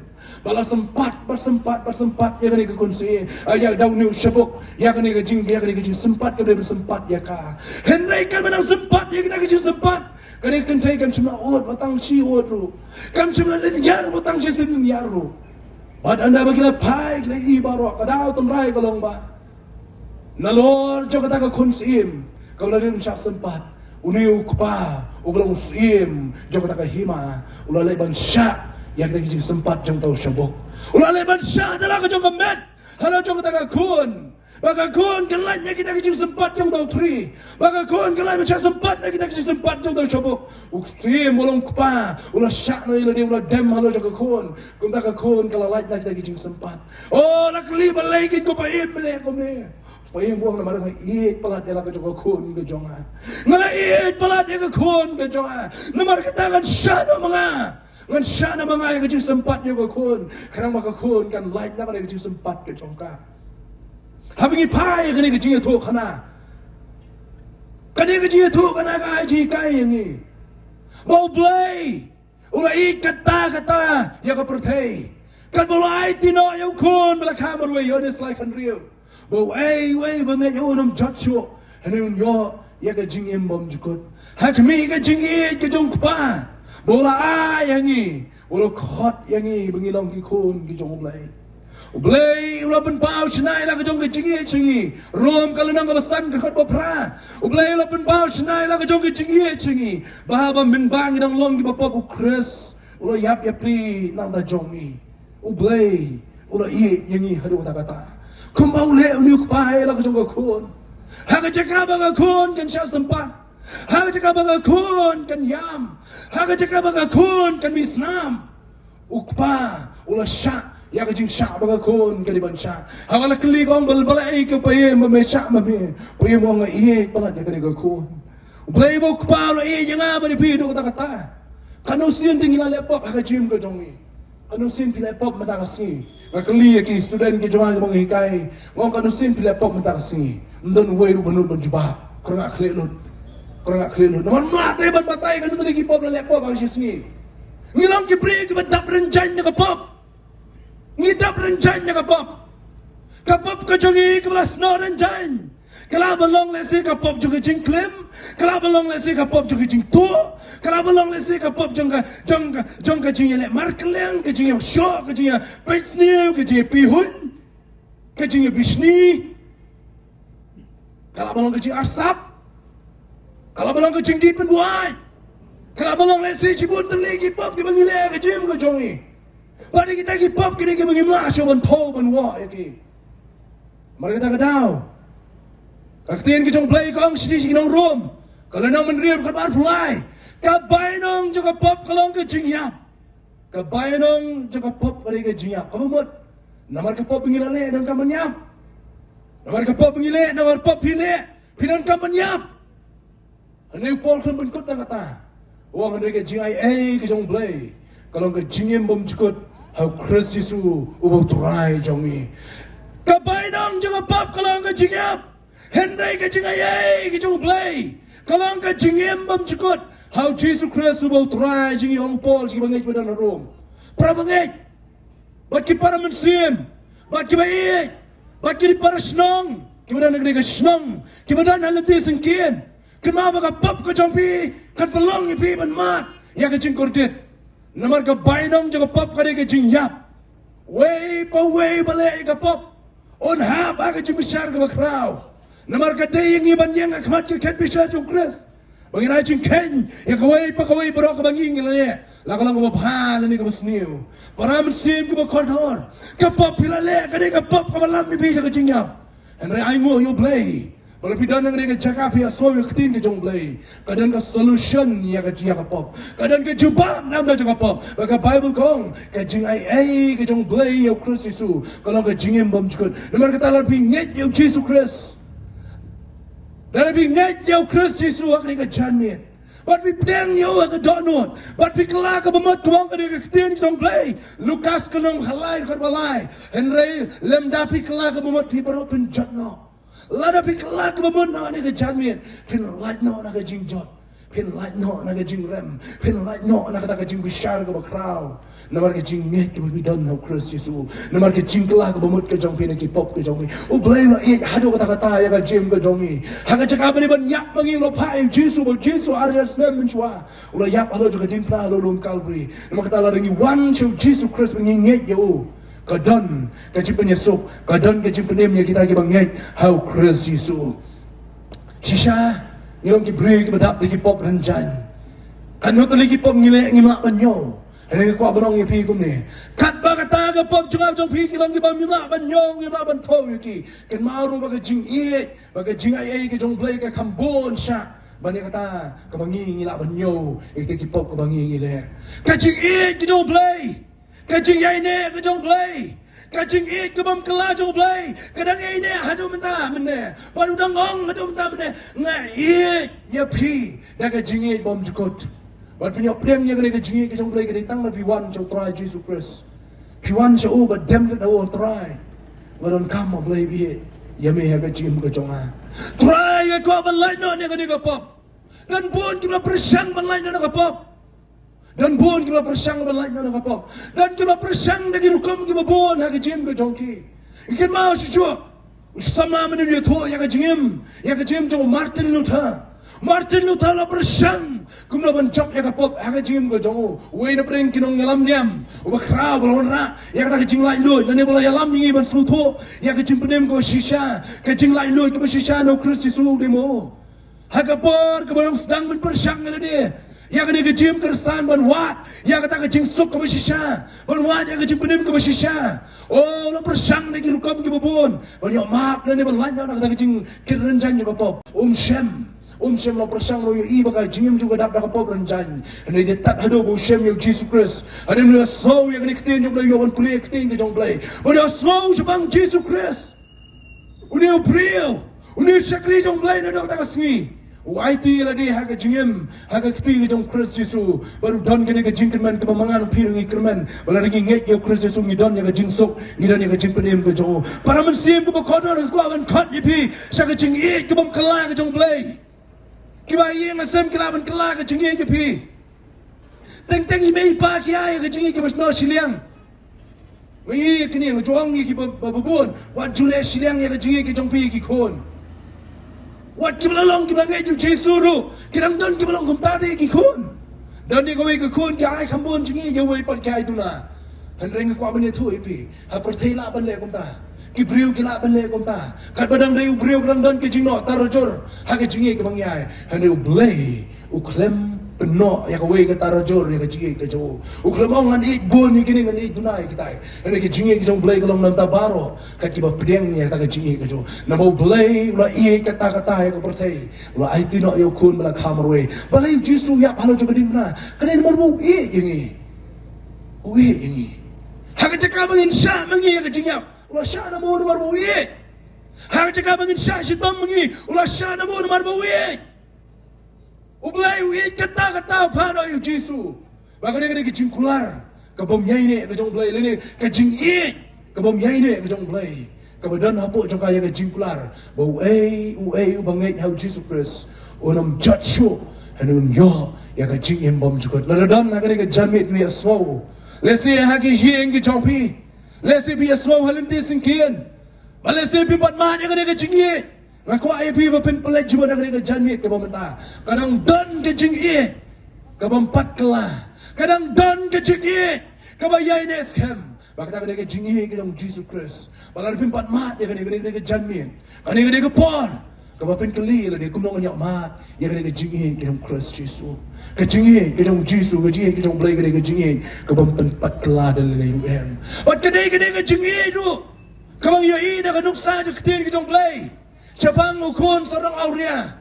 Ba la sympat, ba sympat, ba sympat ïa kane ka khun syiem, ah, ïa da une u shabuk, ïa kane ka jing, ïa kane ka jingsympat, ka dei ban sympat ïa ka. Hynrei katba nang sympat ïa kata ka jingsympat, kane ka kynthei kam shym la ud ba tang shi ud ruh. Kam shym la lynñiar ba tang shi lynñiar ruh. Bad ynda ba ki la phai, ki la ïohi baroh, ka daw tynrai ka long ba nalor jong kata ka khun syiem kaba la rim shah sympat, une u kpa uba long u syiem jong kata ka hima u la leit ban shah ïa kata ka jingsympat jong uta u shabuk. U la leit ban shah da la ka jong ka met halor jong kata ka khun. Ba ka khun kan lait na kita ki jingsympat jong uta u thri. Ba ka khun kan lait ban shah sympat na kita ki jingsympat jong uta u shabuk. U syiem uba long kpa u la shah noh ïa lade, u la dem halor jong ka khun. Kumta ka khun ka la lait na kita ki jingsympat. Oh, la kylli balei keiñ ko paiem, balei kumne. Paiem, u ong namar nga ïeit palat ïa la ka jong ka khun ka jong nga. Nga la ïeit palat ïa ka khun ka jong nga. Namar kata ngan shah noh ma nga. Ngan shah noh ma nga ïa ka jingsympat jong ka khun, khnang ba ka khun kan lait na ka, ka jingsympat ka jong ka. Haba ngi phai ïa kane ka jingïathuhkhana, kane ka jingïathuhkhana ka ai jinghikai ïa ngi ba U Blei u la ïeit katta katta ïa ka pyrthei, katba u la aiti noh ïa u khun ba la kha marwei, Ïoannis lai khyndai. Ba uei uei ba ngeit ïa u un ym jot shuh, hynrei un ïoh ïa ka jingim bymjukut. Ha khmih ka jingïeit ka jong U Kpa ba u la ai ïa ngi, u la khot ïa ngi ba ngi long ki khun ki jong U Blei. U Blei u la pynpaw shynna ïa la ka jong ka jingïeit sha ngi. Rom ka lynnong kaba san, ka dkhot ba phra. U Blei u la pynpaw shynna ïa la ka jong ka jingïeit sha ngi, ba haba mynba ngi dang long kiba pop, U Khrist u la ïap ïapli na ka bynta jong ngi. U Blei u la ïeit ïa ngi haduh katta katta. Kumba u leh une U Kpa ïa la ka jong ka khun, ha ka jaka ba ka khun kan shah sympat, ha ka jaka ba ka khun kan ïam, ha ka jaka ba ka khun kan mih snam, U Kpa u la shah ïa ka jingshah ba ka khun ka dei ban shah. Haba la kylli, ka ong, balei ko paiem, ba me shah ma me? Paiem, u ong, nga ïeit palat ïa kane ka khun. U Blei uba U Kpa u la ïeit ïa nga bad ïa phi haduh katta katta. Katno sien te ngi la leh pop ha ka jingim ka jong ngi? Katno sien phi leh pop mynta ka sngi? Nga kylli ïa ki student ki jong nga kiba nga hikai, nga ong, katno sien phi leh pop mynta ka sngi? Ym don uwei ruh ba nud ban jubab. Kren nga khlieh lut. Kren nga khlieh lut. Namar mlak te ban batai katno tylli ki pop la leh pop ha ka shi sngi. Ngi long ki briew kiba dap rynjang na ka pop. Ngi dap rynjang na ka pop. Ka pop ka jong ngi kaba la snoh rynjang ka lah ban long lehse ka pop jong ka jingklim, ka lah ban long lehse ka pop jong ka jingtuh, ka lah ban long lehse ka pop jong ka, jong ka, jong ka jingïaleh markylliang, ka jingïashoh, ka jingïapeit sniew, ka jingïapei huin, ka jingïabishni. Ka lah ban long ka jingarsap. Ka lah ban long ka jingdih pynbuaid. Ka lah ban long lehse shibun tylli ki pop kiba ngi leh ha ka jingim ka jong ngi. Bad kita ki pop ki dei kiba ngim lah shuh ban thew ban wah ïa ki. Namar kata ka daw ka ktien ka jong U Blei ka ong sha ki nong Rom, ka lynnong hynriew, ka dkhot arphew lai, ka bainong jong ka pop ka long ka jingïap. Ka bainong jong ka pop ka dei ka jingïap. Kaba mut, namar ka pop ba ngi la leh, donkam ban ïap. Namar ka pop ba ngi leh, namar pop phi leh, Phi donkam ban ïap. Hynrei u Paul u khlem pynkut na kata. U ong hynrei ka jingaiei ka jong u Blei ka long ka jingim bymjukut ha u Khrist Jisu uba u Trai jong ngi. Ka bainong jong ka pop ka long ka jingïap. Hynrei ka jingaiei ka jong u Blei ka long ka jingim bymjukut ha u Jisu Khrist uba u Trai jong ngi, ong u Paul sha kiba ngeit ba don ha Rom. Para bangeit, bad ki para mynsiem, bad kiba ïeit, bad ki para shnong, kiba don ha kane ka shnong, kiba don ha lynti syngkien. Kynmaw ba ka pop ka jong phi kan pynlong ïa phi ban mad ïa ka jingkordit. Namar ka bainong jong ka pop ka dei ka jingïap. Wei pa wei ba leh ïa ka pop un hap ha ka jingbishar kaba khraw. Namar ka dei ïa ngi ban ïeng ha khmat ka khet bishar jong u Khrist, ba ngin ai jingkheiñ ïa kawei pa kawei baroh kaba ngi ngi la leh, la ka long kaba bha lane kaba sniew. Para mynsiem kiba kordor, ka pop phi la leh ka dei ka pop kaba lam ïa phi sha ka jingïap. Hynrei ainguh ïa u Blei ba lada phi don ha kane ka jaka phi ïasnoh ïa ka ktien ka jong u Blei, ka don ka solution ïa ka, ïa ka pop. Ka don ka jubab na ka bynta jong ka pop. Ba ka Baibl ka ong ka jingaiei ka jong u Blei ïa u Khrist Jisu ka long ka jingim bymjukut. Namar kata lada phi ngeit ïa u Jisu Khrist, lada phi ngeit ïa u Khrist Jisu ha kane ka janmiet, bad phi pdiang ïa u ha ka dohnud, bad phi kylla kaba mut, kaba ong ka dei ka ktien jong u Blei. Lukas ka lynnong kaba lai, dkhot ba lai. Hynrei lymda phi kylla kaba mut phi baroh phin jot noh. Lada phi kylla kaba mut na kane ka janmiet, phin lait noh na ka jingjot, phin lait noh na ka jingrem, phin lait noh na kata ka jingbishar kaba khraw. Namar ka jingngeit kaba phi don ha u Khrist Jisu. Namar ka jingkylla kaba mut ka jong phi na ki pop ka jong phi. U Blei u la ïeit haduh katta katta ïa ka jingim ka jong ngi. Ha ka jaka ba dei ban ïap ma ngi, u la phah ïa u Jisu, ba u Jisu ar hajar snem mynshuwa u la ïap halor jong ka diengphna halor lum Kalbari. Namar kata lada ngi wan sha u Jisu Khrist ba ngi ngeit ïa u, ka don ka jingpynïasuk, ka don ka jingpynim ïa kita kiba ngeit ha u Khrist Jisu. Shisha ngi long ki briew kiba dap da ki pop rynjaiñ. Katno tylli ki pop ngi leh ngim lah ban ñiew. Hynrei nga kwah ban ong ïa phi kumne, katba kata ka pop jong nga jong phi ki long kiba ngim lah ban ñiew, ngim lah ban thew ïa ki, kynmaw ruh ba ka jingïeit, ba ka jingaiei ka jong u Blei ka kham bun shah ban ïa kata kaba ngi ngi lah ban ñiew ïa kita ki pop kaba ngi ngi leh. Ka jingïeit ka jong u Blei, ka jingïaineh ka jong u Blei, ka jingïeit ka bym kylla jong u Blei ka dang ïaineh haduh mynta mynne. Bad u dang ong haduh mynta mynne, nga ïeit ïa phi da ka jingïeit bymjukut. Bad phin ïoh pdiang ïa kane ka jingïeit ka jong u Blei ka dei tang lada phi wan sha u Trai Jisu Khrist. Phi wan sha u bad dem rit ha u, Trai, nga donkam, a Blei ba ïeit, ïa me ha ka jingim ka jong nga. Trai, nga kwah ban lait noh na kane ka pop. Don bun kiba la pyrshang ban lait noh na ka pop. Don bun kiba la pyrshang ban lait noh na ka pop. Don kiba la pyrshang da ki rukom kiba bun ha ka jingim ka jong ki. Kynmaw shuh shuh, u samla mynne u ïathuh ïa ka jingim, ïa ka jingim jong u Martin Luther. Martin Luther u la pyrshang kumno ban jop ïa ka pop ha ka jingim ka jong u. Uwei na pdeng ki nongïalam niam uba khraw, ba la wanrah ïa kata ka jinglaitluid, lane ba la ïalam ïa ngi ban sngewthuh ïa ka jingpynim kaba shisha, ka jinglaitluid kaba shisha na u Khrist Jisu, dei mo? Ha ka por kaba long sdang ban pyrshang ïa lade ïa kane ka jingim Khristan, ban wad ïa kata ka jingsuk kaba shisha, ban wad ïa ka jingpynim kaba shisha, oh, u la pyrshang da ki rukom kiba bun ban ïoh map lane ban lait noh na kata ka jingkit rynjaiñ jong ka pop. Um shem, um shem, u la pyrshang, u la ïohi ba ka jingim jong u ka dap da ka pop rynjaiñ. Hynrei dei tad haduh ba u shem ïa u Jisu Khrist, hadien u ïohsngew ïa kane ka ktien jong u Blei, u ïoh ban pule ïa ka ktien ka jong u Blei, u ïohsngew shaphang u Jisu Khrist. Une u briew, une u shakri jong u Blei naduh kata ka sngi, u aiti ïa lade ha ka jingim, ha ka kti ka jong u Khrist Jisu. Bad u don kane ka jingkyrmen kaba ma nga bad phi ruh ngi kyrmen, ba lada ngi ngeit ïa u Khrist Jisu ngi don ïa ka jingsuk, ngi don ïa ka jingpynim ka jong u. Para mynsiem kiba kordor, nga kwah ban khot ïa phi sha ka jingïeit ka bym kylla ka jong u Blei. Kiba ïeng ha sem ki lah ban kylla ka jingïeit ïa phi. Teng teng i mei i pa ki ai ka jingïeit kaba shnoh shiliang. Nga ïohi ïa kine, nga ju ong ïa ki ba, ba, ba bun, wat ju leh shiliang ïa ka jingïeit ka jong phi ïa ki khun. Wat kiba la long kiba ngeit ïa u Jisu ruh, ki dang don kiba long kumta te ïa ki khun. Don ïa kawei ka khun ki ai kham bun jingïeit, ïa uwei pat ki ai duna. Hynrei nga kwah ban ïathuh ïa phi, ha pyrthei lah ban leh kumta. Ki briew ki lah ban leh kumta. Katba dang dei u briew ka dang don ka jingnoh tarajur ha ka jingïeit kaba ngi ai. Hynrei u Blei u khlem pynnoh ïa kawei ka tarajur ïa ka jingïeit ka jong u. U khlem ong ngan ïeit bun ïa kine, ngan ïeit duna ïa kitai. Hynrei ka jingïeit ka jong u Blei ka long na bynta baroh kat kiba pdiang ïa kata ka jingïeit ka jong u. Namar u Blei u la ïeit katta katta ïa ka pyrthei, u la aiti noh ïa u khun ba la kha marwei. Balei u Jisu u ïap halor jong ka diengphna? Ka dei namar ba u ïeit ïa ngi. U ïeit ïa ngi. Ha ka jaka ba ngin shah ma ngi ïa ka jingïap, u la shah namar, namar ba u ïeit. Ha ka jaka ba ngin shah shitom ma ngi, u la shah namar, namar ba u ïeit. U Blei u ïeit kata, kata u phah noh ïa u Jisu. Ba kane ka dei ka jingkular ka bym ïaineh ka jong u Blei, lane ka jingïeit ka bym ïaineh ka jong u Blei, kaba don hapoh jong ka ïa ka jingkular ba uei uei uba ngeit ha u Jisu Khrist un ym jot shuh, hynrei un ïoh ïa ka jingim bymjukut. Lada don ha kane ka janmiet kane ïa sngew, lehse ha ki ïing ki jong phi, lehse phi ïa sngew ha lynti syngkien, ba lehse phi pat mad ïa kane ka jingïeit. Nga kwah ïa phi ba phin pynleit jingmut ha kane ka janmiet kaba mynta. Ka dang don ka jingïeit ka bym pat kylla. Ka dang don ka jingïeit kaba ïaineh skhem. Ba kata ka dei ka jingïeit ka jong u Jisu Khrist. Ba lada phim pat mad ïa kane, kane, kane ka janmiet, kane ka dei ka por kaba phin kylli lade kumno ngan ïoh mad ïa kane ka jingïeit ka jong u Khrist Jisu. Ka jingïeit ka jong u Jisu, ka jingïeit ka jong u Blei, ka dei ka jingïeit ka bym pat kylla da lei lei ruh em. Bad ka dei, ka dei ka jingïeit ruh kaba ngi ïohi na ka nuksa jong ka ktien ka jong u Blei shaphang u khun sarong awria.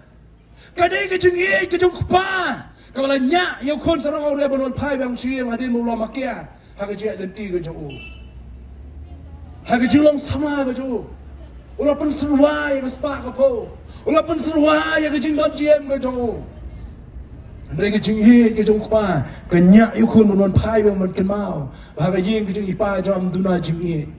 Ka dei ka jingïeit ka jong u kpa kaba la ñiah ïa u khun sarong awria ban wan phai biang sha ïing hadien ba u la makia ha ka jingïaid lynti ka jong u, ha ka jinglong samla ka jong u. U la pynsyrwa ïa ka spah ka phew, u la pynsyrwa ïa ka jingdon jingem ka jong u. Hynrei ka jingïeit ka jong u kpa ka ñiah ïa u khun ban wan phai biang ban kynmaw ba ha ka ïing ka jong i pa jong nga ym duna jingïeit.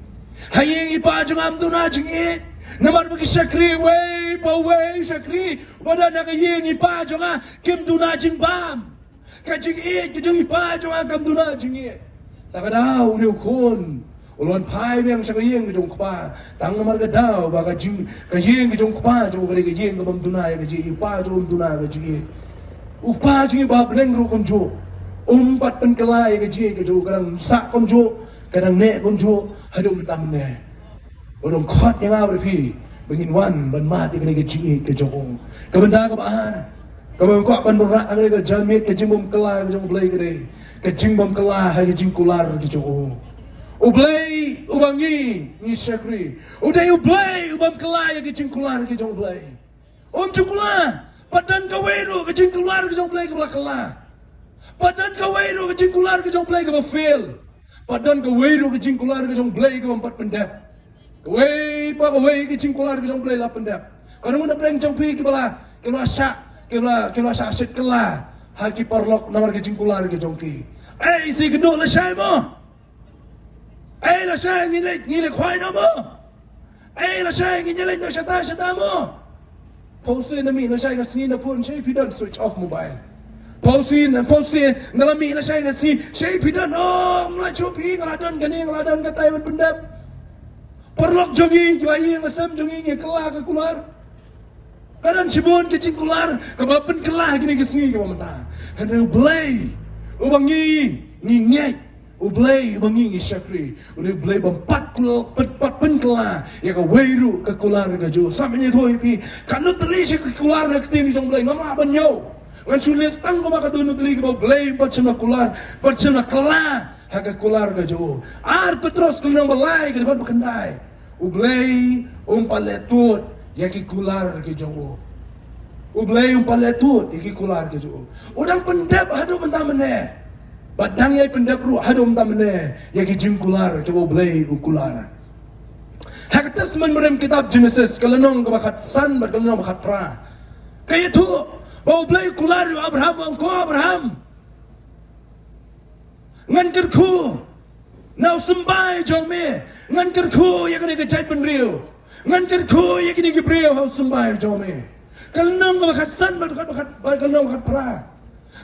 Ha ïing i pa jong nga ym duna jingïeit. Namar ba ki shakri, uwei pa uwei u shakri uba don ha ka ïing i pa jong nga kim duna jingbam. Ka jingïeit ka jong i pa jong nga kam duna jingïeit. Te ka daw une u khun u la wan phai biang sha ka ïing ka jong u kpa tang namar ka daw ba ka jing, ka ïing ka jong u kpa jong u ka dei ka ïing ka bym duna ïa ka jingïeit, i pa jong u ym duna ka jingïeit. U kpa jong i ba bneng ruh kumjuh um pat pynkylla ïa ka jingïeit ka jong u, ka dang sah kumjuh, ka dang neh kumjuh haduh mynta mynne. Ba dang khot ïa nga bad phi ba ngin wan ban mad ïa kane ka jingïeit ka jong u. Ka bynta kaba ar kaba nga kwah ban wanrah ha kane ka janmiet, ka jingbymkylla ka jong u Blei ka dei ka jingbymkylla ha ka jingkular ka jong u. U Blei uba ngi, ngi shakri, u dei u Blei u bym kylla ïa ka jingkular ka jong u Blei. Um ju kylla. Pat don kawei ruh ka jingkular ka jong u Blei kaba la kylla. Pat don kawei ruh ka jingkular ka jong u Blei kaba fail. Pat don kawei ruh ka jingkular ka jong u Blei kaba ym pat pyndep. Kawei pa kawei ka jingkular ka jong u Blei la pyndep. Ka nong na pdeng jong phi kiba la, kiba la shah, kiba la, kiba la shah shit kylla ha ki paralok namar ka jingkular ka jong ki. Ei, shi kynduh lashai mo. Ei, lashai ngi leit, ngi leit khwai noh mo. Ei, lashai ngi leit noh shata shata mo. Pause na mih lashai ka sngi na phone, shei phi don switch off mobile. Pause na, pause na la mih lashai ka sngi, shei phi don, oh, nga la shu phi, nga la don kane, nga la don katai ban pyndep. Paralok jong ngi, kiba ïeng la sem jong ngi, ngi kylla ka kular. Ka don shibun ka jingkular kaba pynkylla ha kine ki sngi kiba mynta. Hynrei U Blei uba ngi, ngi ngeit, U Blei uba ngi, ngi shakri, U Blei bym pat kylla, pyn-, pat pynkylla ïa kawei ruh ka kular ka jong u. Sa mynta ïathuh ïa phi, katno tylli shi ka kular na ka ktien jong U Blei. Ngam lah ban ñiew. Ngan shu list tang kumba katno tylli kiba U Blei pat shym la kular, pat shym la kylla ha ka kular ka jong u. Ar Petros ka lynnong ba lai ka dkhot ba khyndai. U Blei um pat leh tud ïa ki kular ki jong u. U Blei um pat leh tud ïa ki kular ki jong u. U dang pyndep haduh mynta mynne. Bad dang ïai pyndep ruh haduh mynta mynne ïa ki jingkular kiba U Blei u kular. Ha ka Testament Barim, kitab Genesis, ka lynnong kaba khatsan bad ka lynnong ba khatphra, ka ïathuh ba U Blei u kular ïa u Abraham, u ong, ko Abraham, ngan kyrkhu na u symbai jong me, ngan kyrkhu ïa kane ka jaitbynriew, ngan kyrkhu ïa kine ki briew ha u symbai jong me. Ka lynnong kaba khatsan bad ka khat, bad ka lynnong khatphra,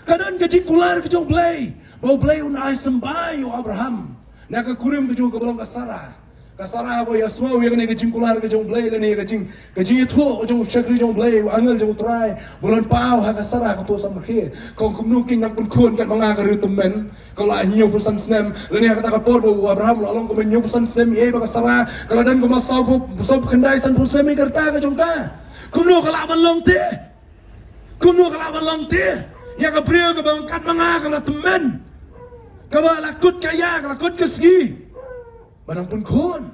ka don ka jingkular ka jong U Blei ba U Blei un ai symbai ïa u Abraham na ka kurim ka jong u kaba long ka Sara. Ka Sara ba ïa sngew ïa kane ka jingkular ka jong U Blei, kane ka jing, ka jingïathuh ka jong u shakri jong U Blei, u angel jong U Trai, ba u la paw ha ka Sara ka phew samrkhie. Ka ong, kumno kein ngan pynkhun kat ma nga ka riew tymmen ka la hynñiewphew san snem? Lane ha kata ka por ba u Abraham u la long kumba hynñiewphew san snem, ïa ba ka Sara ka la don kumba sawphew, sawphew khyndai sanphew snem ïa ka rta ka jong ka. Kumno ka lah ban long te? Kumno ka lah ban long te ïa ka briew kaba kat ma nga ka la tymmen, kaba la kut ka ïa, ka la kut ka sngi, ba nang pynkhun?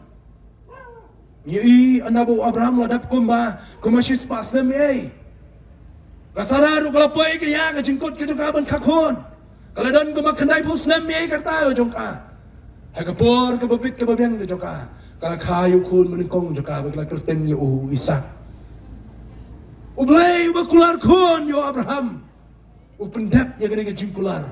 Ngi ïohi ynda ba u Abraham la dap kumba, kumba shispah snem ei. Ka Sara ruh ka la poi ka ïa ka jingkut ka jong ka ban kha khun. Ka la don kumba khyndaiphew snem ei ka rta ka jong ka. Ha ka por kaba bit kaba biang ka jong ka, Ka la kha ïa u khun banyngkong jong ka bad ka la kyrteng ïa u Isaak. U Blei uba kular khun ïa u Abraham u pyndep ïa kane ka jingkular.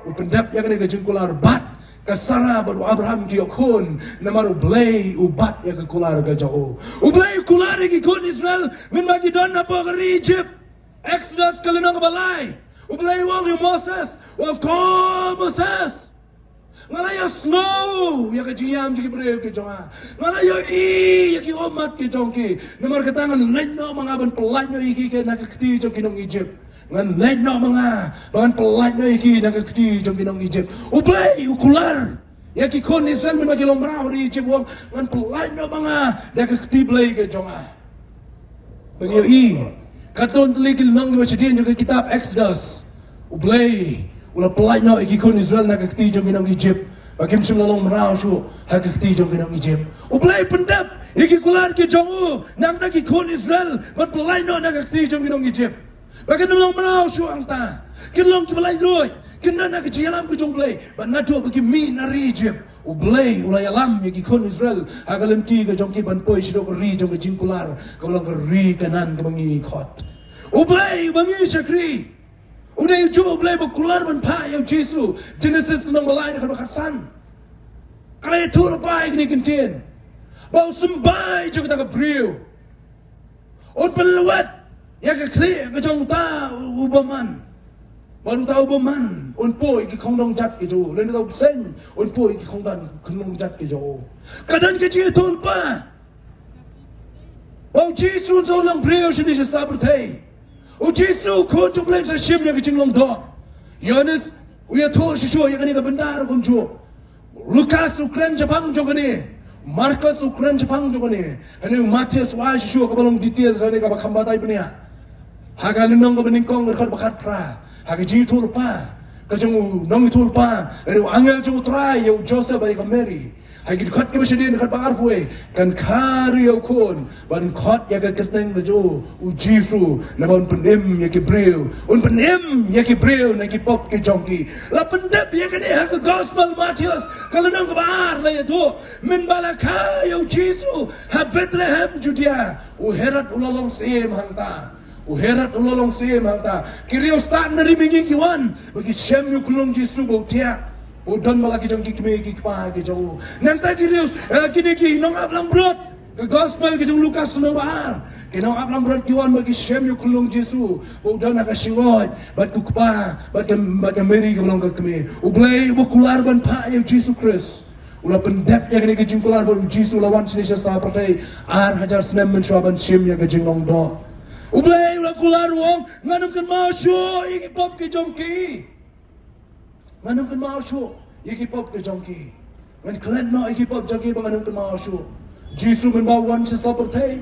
U pyndep ïa kane ka jingkular bad ka Sara bad u Abraham ki ïoh khun namar U Blei u bat ïa ka kular ka jong u. U Blei u kular ïa ki khun Israel mynba ki don hapoh ka ri Egypt. Exodus ka lynnong kaba lai. U Blei u ong ïa u Moses, u ong, ko Moses, nga la ïohsngew ïa ka jingïam jong ki briew ki jong nga. Nga la ïohi ïa ki ummat ki jong ki. Namar kata ngan leit noh ma nga ban pyllait noh ïa ki na ka kti jong ki nong Egypt. Ngan leit noh ma nga ba ngan pyllait noh ïa ki na ka kti jong ki nong Egypt. U Blei u kular ïa ki khun Israel mynba ki long mraw ha ri Egypt, u ong, ngan pyllait noh ma nga na ka kti Blei ki jong nga. Ba ngi ïohi, katto katne ki lynnong kiba shadien jong ka kitab Exodus, U Blei u la pyllait noh ïa ki khun Israel na ka kti jong ki nong Egypt, ba kim shym la long mraw shuh ha ka kti jong ki nong Egypt. U Blei pyndep ïa ki kular ki jong u na ka bynta ki khun Israel ban pyllait noh na ka kti jong ki nong Egypt. Ba kin ym long mraw shuh hangta. Kin long kiba laitluid, kin don ha ka jingïalam ka jong U Blei. Bad naduh ba ki mih na ri Egypt, U Blei u la ïalam ïa ki khun Israel ha ka lynti ka jong ki ban poi shaduh ka ri jong ka jingkular, kaba long ka ri Kanaan kaba ngi khot. U Blei uba ngi shakri, u dei ujuh U Blei ba kular ban phah ïa u Jisu. Genesis lynnong ba lai dkhot ba khatsan. Ka la ïathuh lypa ïa kine ki ktien ba u symbai jong kata ka briew un pynlwet ïa ka khlieh ka jong uta u bymman. Bad uta u bymman un poi ki khongdong jat ki jong u, lane uta u bseiñ un poi ki khongdong, khongdong jat ki jong u. Ka don ka jingïathuh lypa ba u Jisu un sa long briew shane sha pyrthei. U Jisu u Khun jong U Blei un sa shim ïa ka jinglong doh. Ïoannis u ïathuh shuh shuh ïa kane ka bynta ruh kumjuh. Lukas u kren shaphang jong kane. Markus u kren shaphang jong kane. Hynrei u Mathaios u ai shuh shuh kaba long details, hynrei kaba kham batai bniah. Ha ka lynnong kaba nyngkong, dkhot ba khatphra, ha ka jingïathuh lypa ka jong u nongïathuh lypa, hynrei u angel jong U Trai ïa u Joseph bad ïa ka Mary. Ha ki dkhot kiba shadien, dkhot ba arphew, kan kha ruh ïa u khun, ban khot ïa ka kyrteng ka jong u u Jisu, naba un pynim ïa ki briew, un pynim ïa ki briew na ki pop ki jong ki. La pyndep ïa kane ha ka Gospel Mathaios, ka lynnong kaba ar, la ïathuh, mynba la kha ïa u Jisu ha Bethlehem Judea, u Herod u la long syiem hangta. U Herod u la long syiem hangta. Ki riewstad na ri mihngi ki wan ba ki shem ïa u khyllung Jisu ba u thiah, u don bad la ki jong ki kmie ki kpa ki jong u. Nangta ki riew, eh, kine ki nongap langbrot, ka Gospel ka jong u Lukas lynnong ba ar. Ki nongap langbrot ki wan ba ki shem ïa u khyllung Jisu ba u don ha ka shyngoid bad u kpa bad ka, bad ka Mary kaba long ka kmie. U Blei uba kular ban phah ïa u Jisu Khrist u la pyndep ïa kane ka jingkular bad u Jisu u la wan shane sha pyrthei ar hajar snem mynshuwa ban shim ïa ka jinglong doh. U Blei u la kular, u ong, ngan ym kynmaw shuh ïa ki pop ki jong ki. Ngan ym kynmaw shuh ïa ki pop ki jong ki. Ngan klet noh ïa ki pop jong ki ba ngan ym kynmaw shuh. Jisu mynba u wan sha pyrthei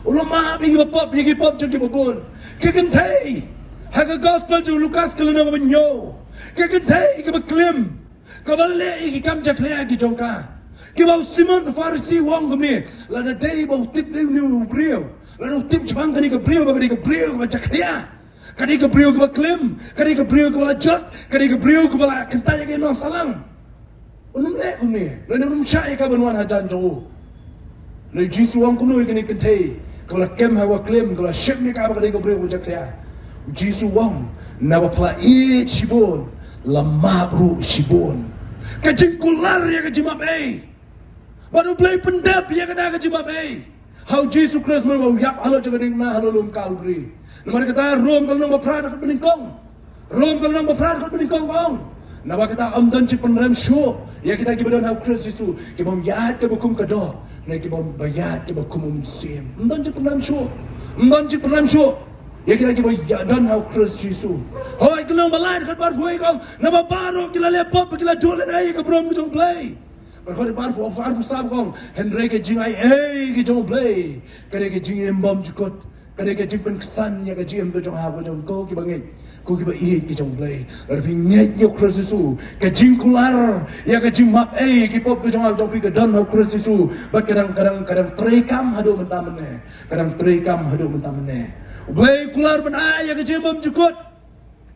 u la map ïa ki pop, ïa ki pop jong ki babun. Ki kynthei ha ka Gospel jong u Lukas ka lynnong ba hynñiew, ki kynthei kiba klim, kaba leh ïa ki kam jakhlia ki jong ka. Kiba u Simon Pharisi u ong kumne, lada dei ba u tip dei une u briew, lada u tip shaphang kane ka briew ba ka dei ka briew kaba jakhlia, ka dei ka briew kaba klim, ka dei ka briew kaba la jot, ka dei ka briew kaba la kyntait ïa ki nongsalang, un ym leh kumne, lane un ym shah ïa ka ban wan hajan jong u. Lei Jisu u ong kumno ïa kane ka kynthei kaba la kem ha kaba klim, kaba la shim ïa ka ba ka dei ka briew kaba jakhlia? U Jisu u ong, naba pha la ïeit shibun la map ruh shibun. Ka jingkular ïa ka jingmap ei. Bad U Blei pyndep ïa kata ka jingmap ei ha u Jisu Khrist mynba u ïap halor jong ka diengphna halor lum Kalbari. Namar kata Rom ka lynnong ba phra dkhot ba nyngkong, Rom ka lynnong ba phra dkhot ba nyngkong ka ong, naba kata ym don jingpynrem shuh ïa kita kiba don ha u Khrist Jisu, ki bym ïaid kaba kum ka doh ne ki bym ïaid kaba kum u mynsiem. Ym don jingpynrem shuh. Ym don jingpynrem shuh ïa kita kiba ïa-, don ha u Khrist Jisu. Hooid, ka lynnong ba lai dkhot ba arphew wei ka ong, naba baroh ki la leh pop bad ki la duh lehnoh ïa ka burom ka jong U Blei. Bad dkhot ba arphew, arphew saw ka ong, hynrei ka jingai ei ka jong U Blei ka dei ka jingim bymjukut. Ka dei ka jingpynksan ïa ka jingim ka jong ha ka jong ko kiba ngeit, ko kiba ïeit ka jong U Blei. Lada phi ngeit ïa u Khrist Jisu, ka jingkular ïa ka jingmap ei ki pop ka jong ha ka jong phi ka don ha u Khrist Jisu. Bad ka dang, ka dang, ka dang treikam haduh mynta mynne. Ka dang treikam haduh mynta mynne. U Blei u kular ban ai ïa ka jingim bymjukut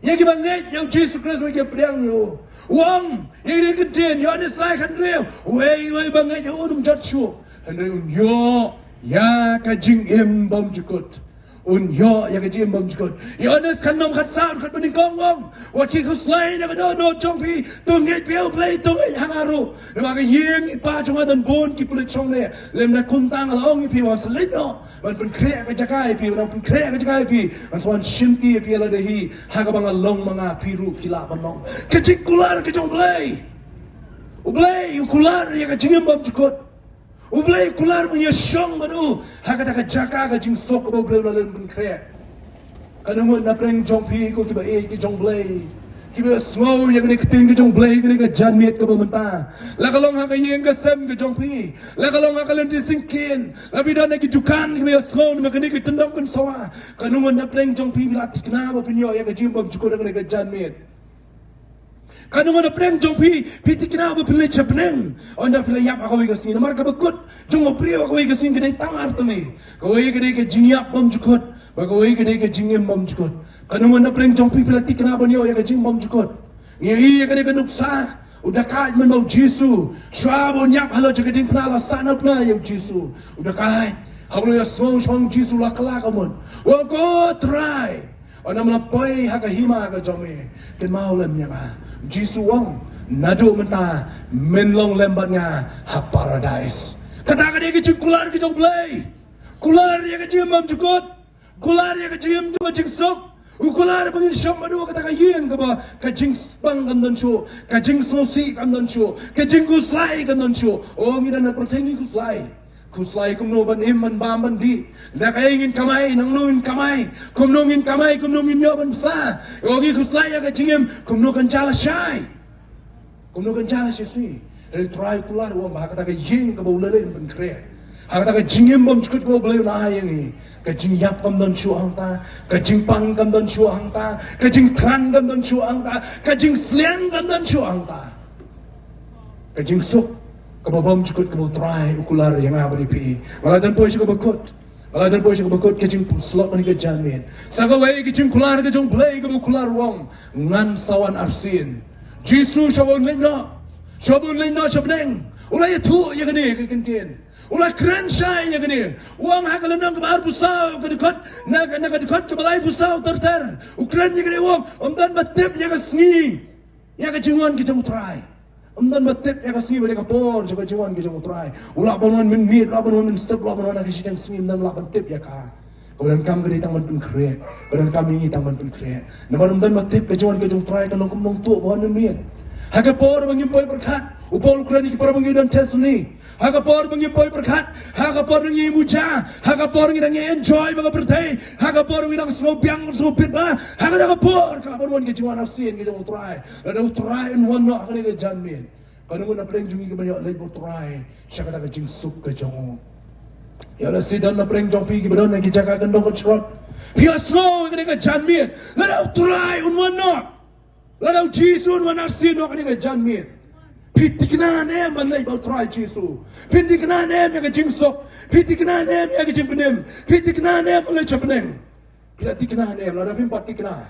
ïa kiba ngeit ïa u Jisu Khrist, ïa kiba pdiang ïa u. U ong ïa kine ki ktien, Ïoannis lai khathynriew, uei uei ba ngeit ïa u un ym jot shuh. Hynrei un ïoh ïa ka jingim bymjukut. Un ïoh ïa ka jingim bymjukut. Ïoannis khatnom khatsaw khatbanyngkong u ong, wat khuslai na ka dohnud jong phi, to ngeit phi ha U Blei, to ngeit ha nga ruh. Namar ka ïing i Pa jong nga don bun ki pulit shongneh. Lymda kumta nga la ong ïa phi, wat sa leit noh ban pynkhreh ka jaka ïa phi, ban pynkhreh ka jaka ïa phi, ban sa wan shimti ïa phi lada hi, ha kaba nga long ma nga, phi ruh phi lah ban long. Ka jingkular ka jong U Blei. U Blei u kular ïa ka jingim bymjukut. U Blei u kular ban ïashong bad u ha kata ka jaka ka jingsuk kaba U Blei u la len pynkhreh. Katno ngut na pdeng jong phi ko kiba ïeit ki jong U Blei, kiba sngew ïa kane ka ktien ka jong U Blei, kane ka janmiet kaba mynta. La ka long ha ka ïing ka sem ka jong phi, la ka long ha ka lynti syngkien, la phi don ha ki dukan kiba ïasngew na kane ka tyndong pynsawa. Katno ngut na pdeng jong phi phi la thikna ba phin ïoh ïa ka jingim bymjukut ha kane ka janmiet. Katno ngut na pdeng jong phi phi thikna ba phin leit sha bneng ynda phi la ïap ha kawei ka sngi, namar kaba kut jong u briew ha kawei ka sngi ka dei tang artylli. Kawei ka dei ka jingïap bymjukut, bad kawei ka dei ka jingim bymjukut. Katno ngut na pdeng jong phi phi la thikna ban ïoh ïa ka jingim bymjukut. Ngi ïohi ïa kane ka nuksa, u dakaid mynba u Jisu, shuwa ba un ïap halor jong ka diengphna, la sahnarphna ïa u Jisu. U dakaid, haba u la ïasngew shaphang u Jisu, la kylla ka mut, u ong, ko Trai, ynda me la poi ha ka hima ka jong me, kynmaw lem ïa nga. U Jisu u ong, naduh mynta men long lem bad nga ha Paradais. Kata ka dei ka jingkular ka jong U Blei. Kular ïa ka jingim bymjukut. Kular ïa ka jingim jong ka jingsuk. U kular ba ngin shong bad u ha kata ka ïing kaba ka jingpang kam don shuh, ka jingsngewsih kam don shuh, ka jingkhuslai kam don shuh. O, ngi don ha pyrthei ngi khuslai. Khuslai kumno ban im, ban bam, ban dih. Da kaei ngin kamai, nangno ngin kamai, kumno ngin kamai, kumno ngin ïoh ban pisa. O, ngi khuslai ïa ka jingim, kumno kan jia lashai. Kumno kan jia lashai. Hynrei U Trai u kular, u ong ba ha kata ka ïing kaba u la leh ban pynkhreh, ha kata ka jingim bymjukut kaba U Blei u la ai ïa ngi, ka jingïap kam don shuh hangta, ka jingpang kam don shuh hangta, ka jingthngan kam don shuh hangta, ka jingsliang kam don shuh hangta. Ka jingsuk kaba bymjukut kaba U Trai u kular ïa nga bad ïa phi. Nga la jan poi sha kaba kut. Nga la jan poi sha kaba kut, ka jingpynslok kane ka janmiet. Sa kawei ka jingkular ka jong U Blei kaba u kular, u ong, ngan sa wan arsien. Jisu shuwa ba un leit noh, shuwa ba un leit noh sha bneng, u la ïathuh ïa kane ka kyntien. U la kren shai ïa kane. U ong ha ka lynnong kaba arphew saw, ka dkhot, na ka, na ka dkhot kaba laiphew saw ter ter, u kren ïa kane, u ong, ym don ba tip ïa ka sngi, ïa ka jingwan ka jong U Trai. Ym don ba tip ïa ka sngi bad ïa ka por jong ka jingwan ka jong U Trai. U lah ban wan mynmiet, u lah ban wan mynshup, u lah ban wan ha ka shiteng sngi, ym don ba lah ban tip ïa ka. Kaba donkam ka dei tang ban pynkhreh. Kaba donkam ïa ngi tang ban pynkhreh. Namar ym don ba tip ka jingwan ka jong U Trai kan long kumno, to ba wan mynmiet. Ha ka por ba ngim poi pyrkhat, u Paul u kren ïa ki para bangeit don Thessaloni. Ha ka por ba ngim poi pyrkhat, ha ka por ba ngi muja, ha ka por ngi dang enjoy bad ka pyrthei, ha ka por ngi dang sngew biang, sngew bit bha, ha kata ka por ka lah ban wan ka jingwan arsien ka jong U Trai. Lada U Trai un wan noh ha kane ka janmiet, katno ngut na pdeng jong ngi kiban ïoh leit bad U Trai sha kata ka jingsuk ka jong u. Ïa lada don na pdeng jong phi kiba don ha ki jaka kyndong kynshrot, phi ïohsngew ha kane ka janmiet, lada U Trai un wan noh, lada u Jisu un wan arsien noh ha kane ka janmiet, phi thikna ne em ban leit bad U Trai Jisu? Phi thikna ne em ïa ka jingsuk? Phi thikna ne em ïa ka jingpynim? Phi thikna ne em ban leit sha bneng? Phi la thikna ne em? Lada phim pat thikna,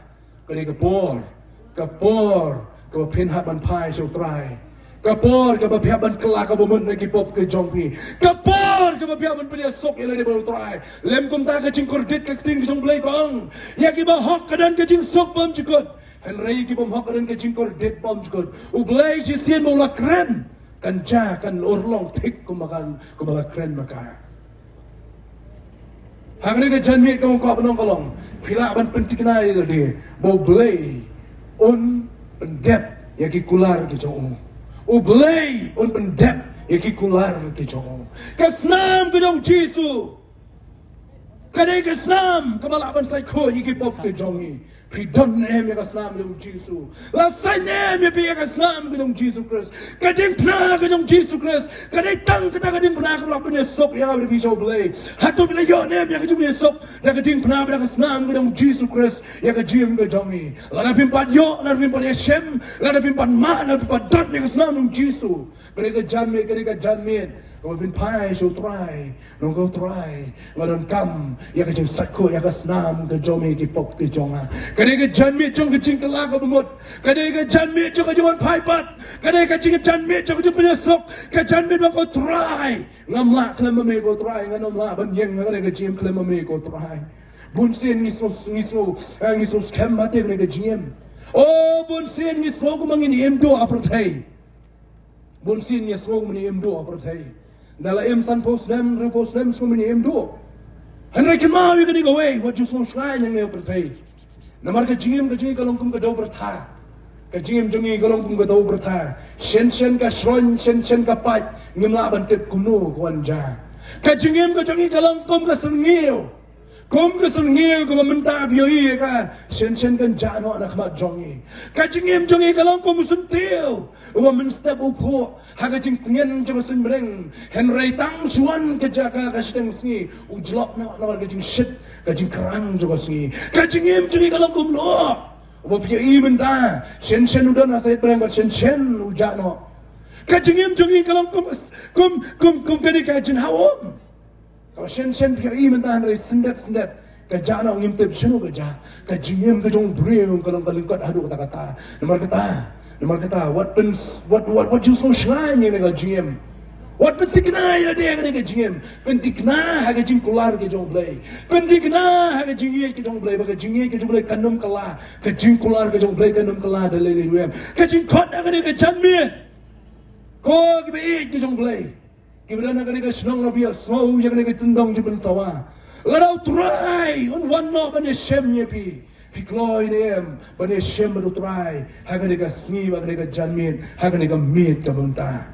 kane ka por, ka por kaba phin hap ban phai sha U Trai, ka por kaba phi hap ban kylla ka bamut na ki pop ka jong phi, ka por kaba phi hap ban pynïasuk ïa lade bad U Trai. Lym kumta, ka jingkordit ka ktien ka jong U Blei ka ong, ïa ki bahok ka don ka jingsuk bymjukut, hynrei ïa ki bymhok ka don ka jingkordit bymjukut. U Blei shisien ba u la kren, kan jia, kan urlong thik kumba kan, kumba la kren ma ka. Ha kane ka janmiet ka ong, ka ba nong ka long, phi lah ban pynthikna ïa lade ba U Blei un pyndep ïa ki kular ki jong u. U Blei un pyndep ïa ki kular ki jong u. Ka snam ka jong u Jisu ka dei ka snam kaba lah ban sait khuid ïa ki pop ki jong ngi. Phi don ne em ïa ka snam jong u Jisu? La sait ne em ïa phi ïa ka snam ka jong u Jisu Khrist? Ka diengphna ka jong u Jisu Khrist ka dei tang kata ka diengphna kaba lah ban ïasuk ïa nga bad ïa phi sha U Blei. Hato phi la ïoh ne em ïa ka jingïasuk da ka diengphna bad da ka snam ka jong u Jisu Khrist ïa ka jingim ka jong ngi? Lada phim pat ïoh, lada phim pat ïashem, lada phim pat mad, lada phim pat don ïa ka snam jong u Jisu, ka dei ka janmiet, ka dei ka janmiet Kaba phin phai sha U Trai, nong ko Trai, nga donkam ïa ka jingsaitkoh ïa ka snam ka jong me, ki pop ki jong nga. Ka dei ka janmiet jong ka jingkylla kaba mut. Ka dei ka janmiet jong ka jingwan phai pat. Ka dei ka jing janmiet jong ka jingpynïasuk. Ka janmiet ba ko Trai, ngam lah khlem ma me ko Trai, ngam lah ban ïeng ha ka dei ka jingim khlem ma me ko Trai. Bun sien ngi sngew, ngi sngew, eh, ngi sngew skhem ha te ka dei ka jingim. O bun sien ngi sngew kumba ngin im duh ha pyrthei. Bun sien ngi sngew kumba ngin im duh ha pyrthei. Da la im sanphew snem, hynriewphew snem sngew kumba ngin im duh. Hynrei kynmaw ïa kane kawei, wat ju sngew shngaiñ ïa kane ka pyrthei. Namar ka jingim ka jong ngi ka long kum ka dew pyrthei. Ka jingim jong ngi ka long kum ka dew pyrthei. Shen shen ka shroiñ, shen shen ka pait, ngim lah ban tip kumno ka wan jia. Ka jingim ka jong ngi ka long kum ka syrngiew. Kum ka syrngiew kaba mynta phi ïohi ka shen shen kan jah noh na khmat jong ngi. Ka jingim jong ngi ka long kum u syntiew uba mynstep u phuh ha ka jingtngen jong ka suiñ bneng. Hynrei tang shuwa ka jaka ka shiteng sngi u jlop noh namar ka jingshit, ka jingkrang jong ka sngi. Ka jingim jong ngi ka long kum u loh uba phi ïohi mynta shen shen u don ha sait bneng bad shen shen u jah noh. Ka jingim jong ngi ka long kum, kum, kum, kum kane ka jinghaoid. Kaba shen shen phi ïohi mynta hynrei syndet syndet ka jah noh, ngim tip shano ka jah. Ka jingim ka jong u briew ka long ka lyngkot haduh katta katta. Namar kata, namar kata wat pyn, wat, wat, wat ju sngew shngaiñ ïa kane ka jingim. Wat pynthikna ïa lade ha kane ka jingim. Pynthikna ha ka jingkular ka jong U Blei. Pynthikna ha ka jingïeit ka jong U Blei, ba ka jingïeit ka jong U Blei kan ym kylla. Ka jingkular ka jong U Blei kan ym kylla da lei lei ruh em. Ka jingkhot ha kane ka janmiet, ko kiba ïeit ka jong U Blei, kiba don ha kane ka shnong, ba phi ïohsngew ïa kane ka kyndong jingpynsawa. Lada U Trai un wan noh ban ïashem ïa phi, phi kloi ne em ban ïashem bad U Trai ha kane ka sngi, ha kane ka janmiet, ha kane ka miet kaba mynta?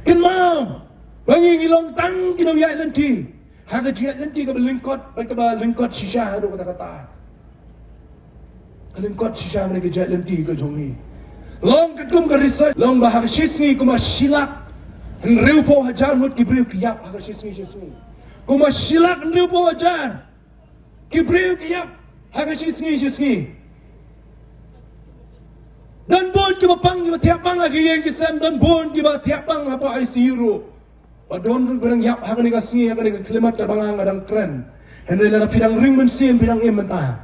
Kynmaw ba ngi, ngi long tang ki nongïaid lynti ha ka jingïaid lynti kaba lyngkot, bad kaba lyngkot shisha haduh katta katta. Ka lyngkot shisha kane ka jingïaid lynti ka jong ngi. Long katkum ka research, long ba ha ka shi sngi kumba shi lak hynriewphew hajar ngut ki briew ki ïap ha ka shi sngi, shi sngi. Kumba shi lak hynriewphew hajar ki briew ki ïap ha ka shi sngi, shi sngi. Don bun kiba pang, kiba thiah pang ha ki ïing ki sem, don bun kiba thiah pang hapoh I C U ruh. Ba don ruh ba dang ïap ha kane ka sngi, ha kane ka khlieh mat kaba nga, nga dang kren. Hynrei lada phi dang ring mynsiem, phi dang im mynta,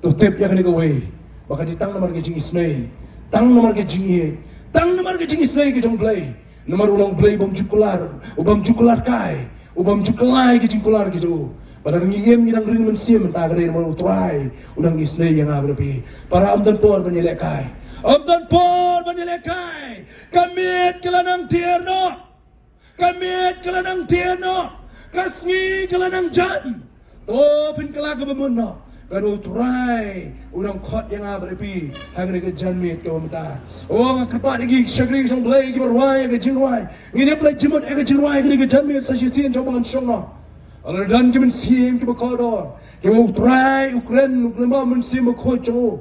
to tip ïa kane kawei, ba ka dei tang namar ka jingisynei, tang namar ka jingïeit, tang namar ka jingisynei ka jong U Blei. Namar u long U Blei u bym ju kular, u bym ju kular kai, u bym ju kular ka jingkular ka jong u. Ba lada ngi im, ngi dang ring mynsiem mynta, ka dei namar U Trai u dang isynei ïa nga bad phi. Para, ym don por ban ïalehkai. Ym don por ban ïalehkai. Ka miet ka la nang tiar noh. Ka miet ka la nang tiar noh. Ka sngi ka la nang jan. To phin kylla kaba mut noh. Ka dei U Trai u dang khot ïa nga bad ïa phi ha kane ka janmiet kaba mynta. O, nga kyrpad ïa ki shakri ki jong U Blei kiba rwai ïa ka jingrwai. Ngin ïa pynleit jingmut ïa ka jingrwai ha kane ka janmiet sa shisien, jong ba ngan shong noh. Lada don ki mynsiem kiba kordor, kiba U Trai u kren, u kren ba mynsiem bakhuid jong u.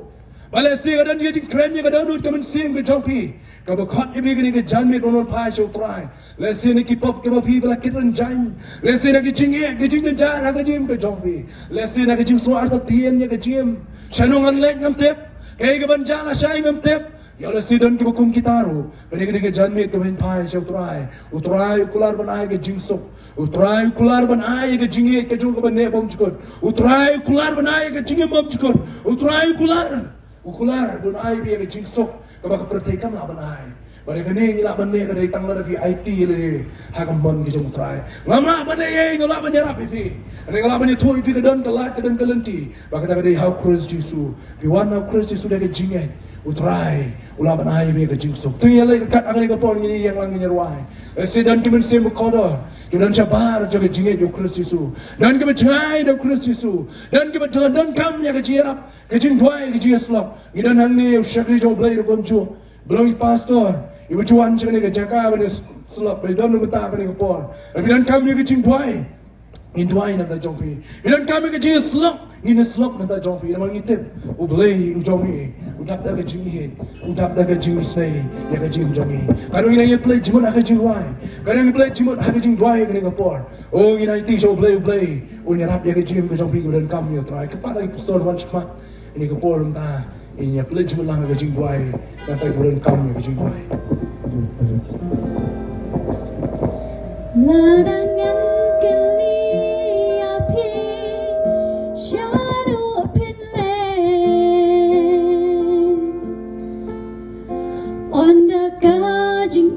Ba lehse ka don ka jingkren ïa ka dohnud ka mynsiem ka jong phi, kaba khot ïa phi kane ka janmiet ban wan phai sha U Trai. Lehse na ki pop kiba phi ba la kit rynjang. Lehse na ka jingeh, ka jingjynjar ha ka jingim ka jong phi. Lehse na ka jingsngew artatien ïa ka jingim. Shano ngan leit ngam tip. Kaei kaban jia lashai ngam tip. Ïa lehse don kiba kum kita ruh. Kane ka dei ka janmiet kaba phin phai sha U Trai. U Trai u kular ban ai ka jingsuk. U Trai u kular ban ai ka jingïeit ka jong u kaba neh bymjukut. U Trai u kular ban ai ka jingim bymjukut. U Trai u kular, u kular ban ai ïa ka jingsuk kaba ka pyrthei kam lah ban ai. Bad ïa kane ngi lah ban neh ka dei tang lada phi aiti ïa lade ha ka mon ka jong U Trai. Ngam lah ban leh ei, ngam lah ban ïarap ïa phi. Hynrei nga lah ban ïathuh ïa phi ka don ka lad, ka don ka lynti. Ba kata ka dei ha U Khrist Jisu. Phi wan ha U Khrist Jisu da ka jingngeit, U Trai u lah ban ai ïa phi ka jingsuk. To ngin ïa leit ryngkat ha kane ka por, ngin ïeng lang ngin ïa rwai. Lehse don ki mynsiem ba kordor kiba don shabar jong ka jingngeit ïa U Khrist Jisu. Don kiba jngai da U Khrist Jisu. Don kiba don, donkam ïa ka jingïarap, ka jingduwai, ka jingïasyllok. Ngi don hangne ïa u shakri jong U Blei ruh kumjuh. Ba long i pastor iba ju wan sha kane ka jaka ban ïasyllok, ba don mynta ha kane ka por. Lada phi donkam ïa ka jingduwai, ngin duwai na ka bynta jong phi. Phi donkam ïa ka jingïasyllok, ngin ïasyllok na ka bynta jong phi. Namar ngi tip U Blei u jong ngi u dap da ka jingïeit, u dap da ka jingisynei ïa ka jingim jong ngi. Katno ngi nang ïa pynleit jingmut ha ka jingduwai, katno ngi pynleit jingmut ha ka jingduwai ha kane ka por. O, ngin aiti sha U Blei, U Blei un ïarap ïa ka jingim ka jong phi kiba donkam ïa U Trai. Kyrpad ïa ki pastor wan shakhmat. Kane ka por mynta ngin ïa pynleit jingmut lang ha ka jingduwai na ka bynta kiba donkam ïa ka jingduwai. Lada ngan kylli ïa phi, shano phin leh? Ynda ka jing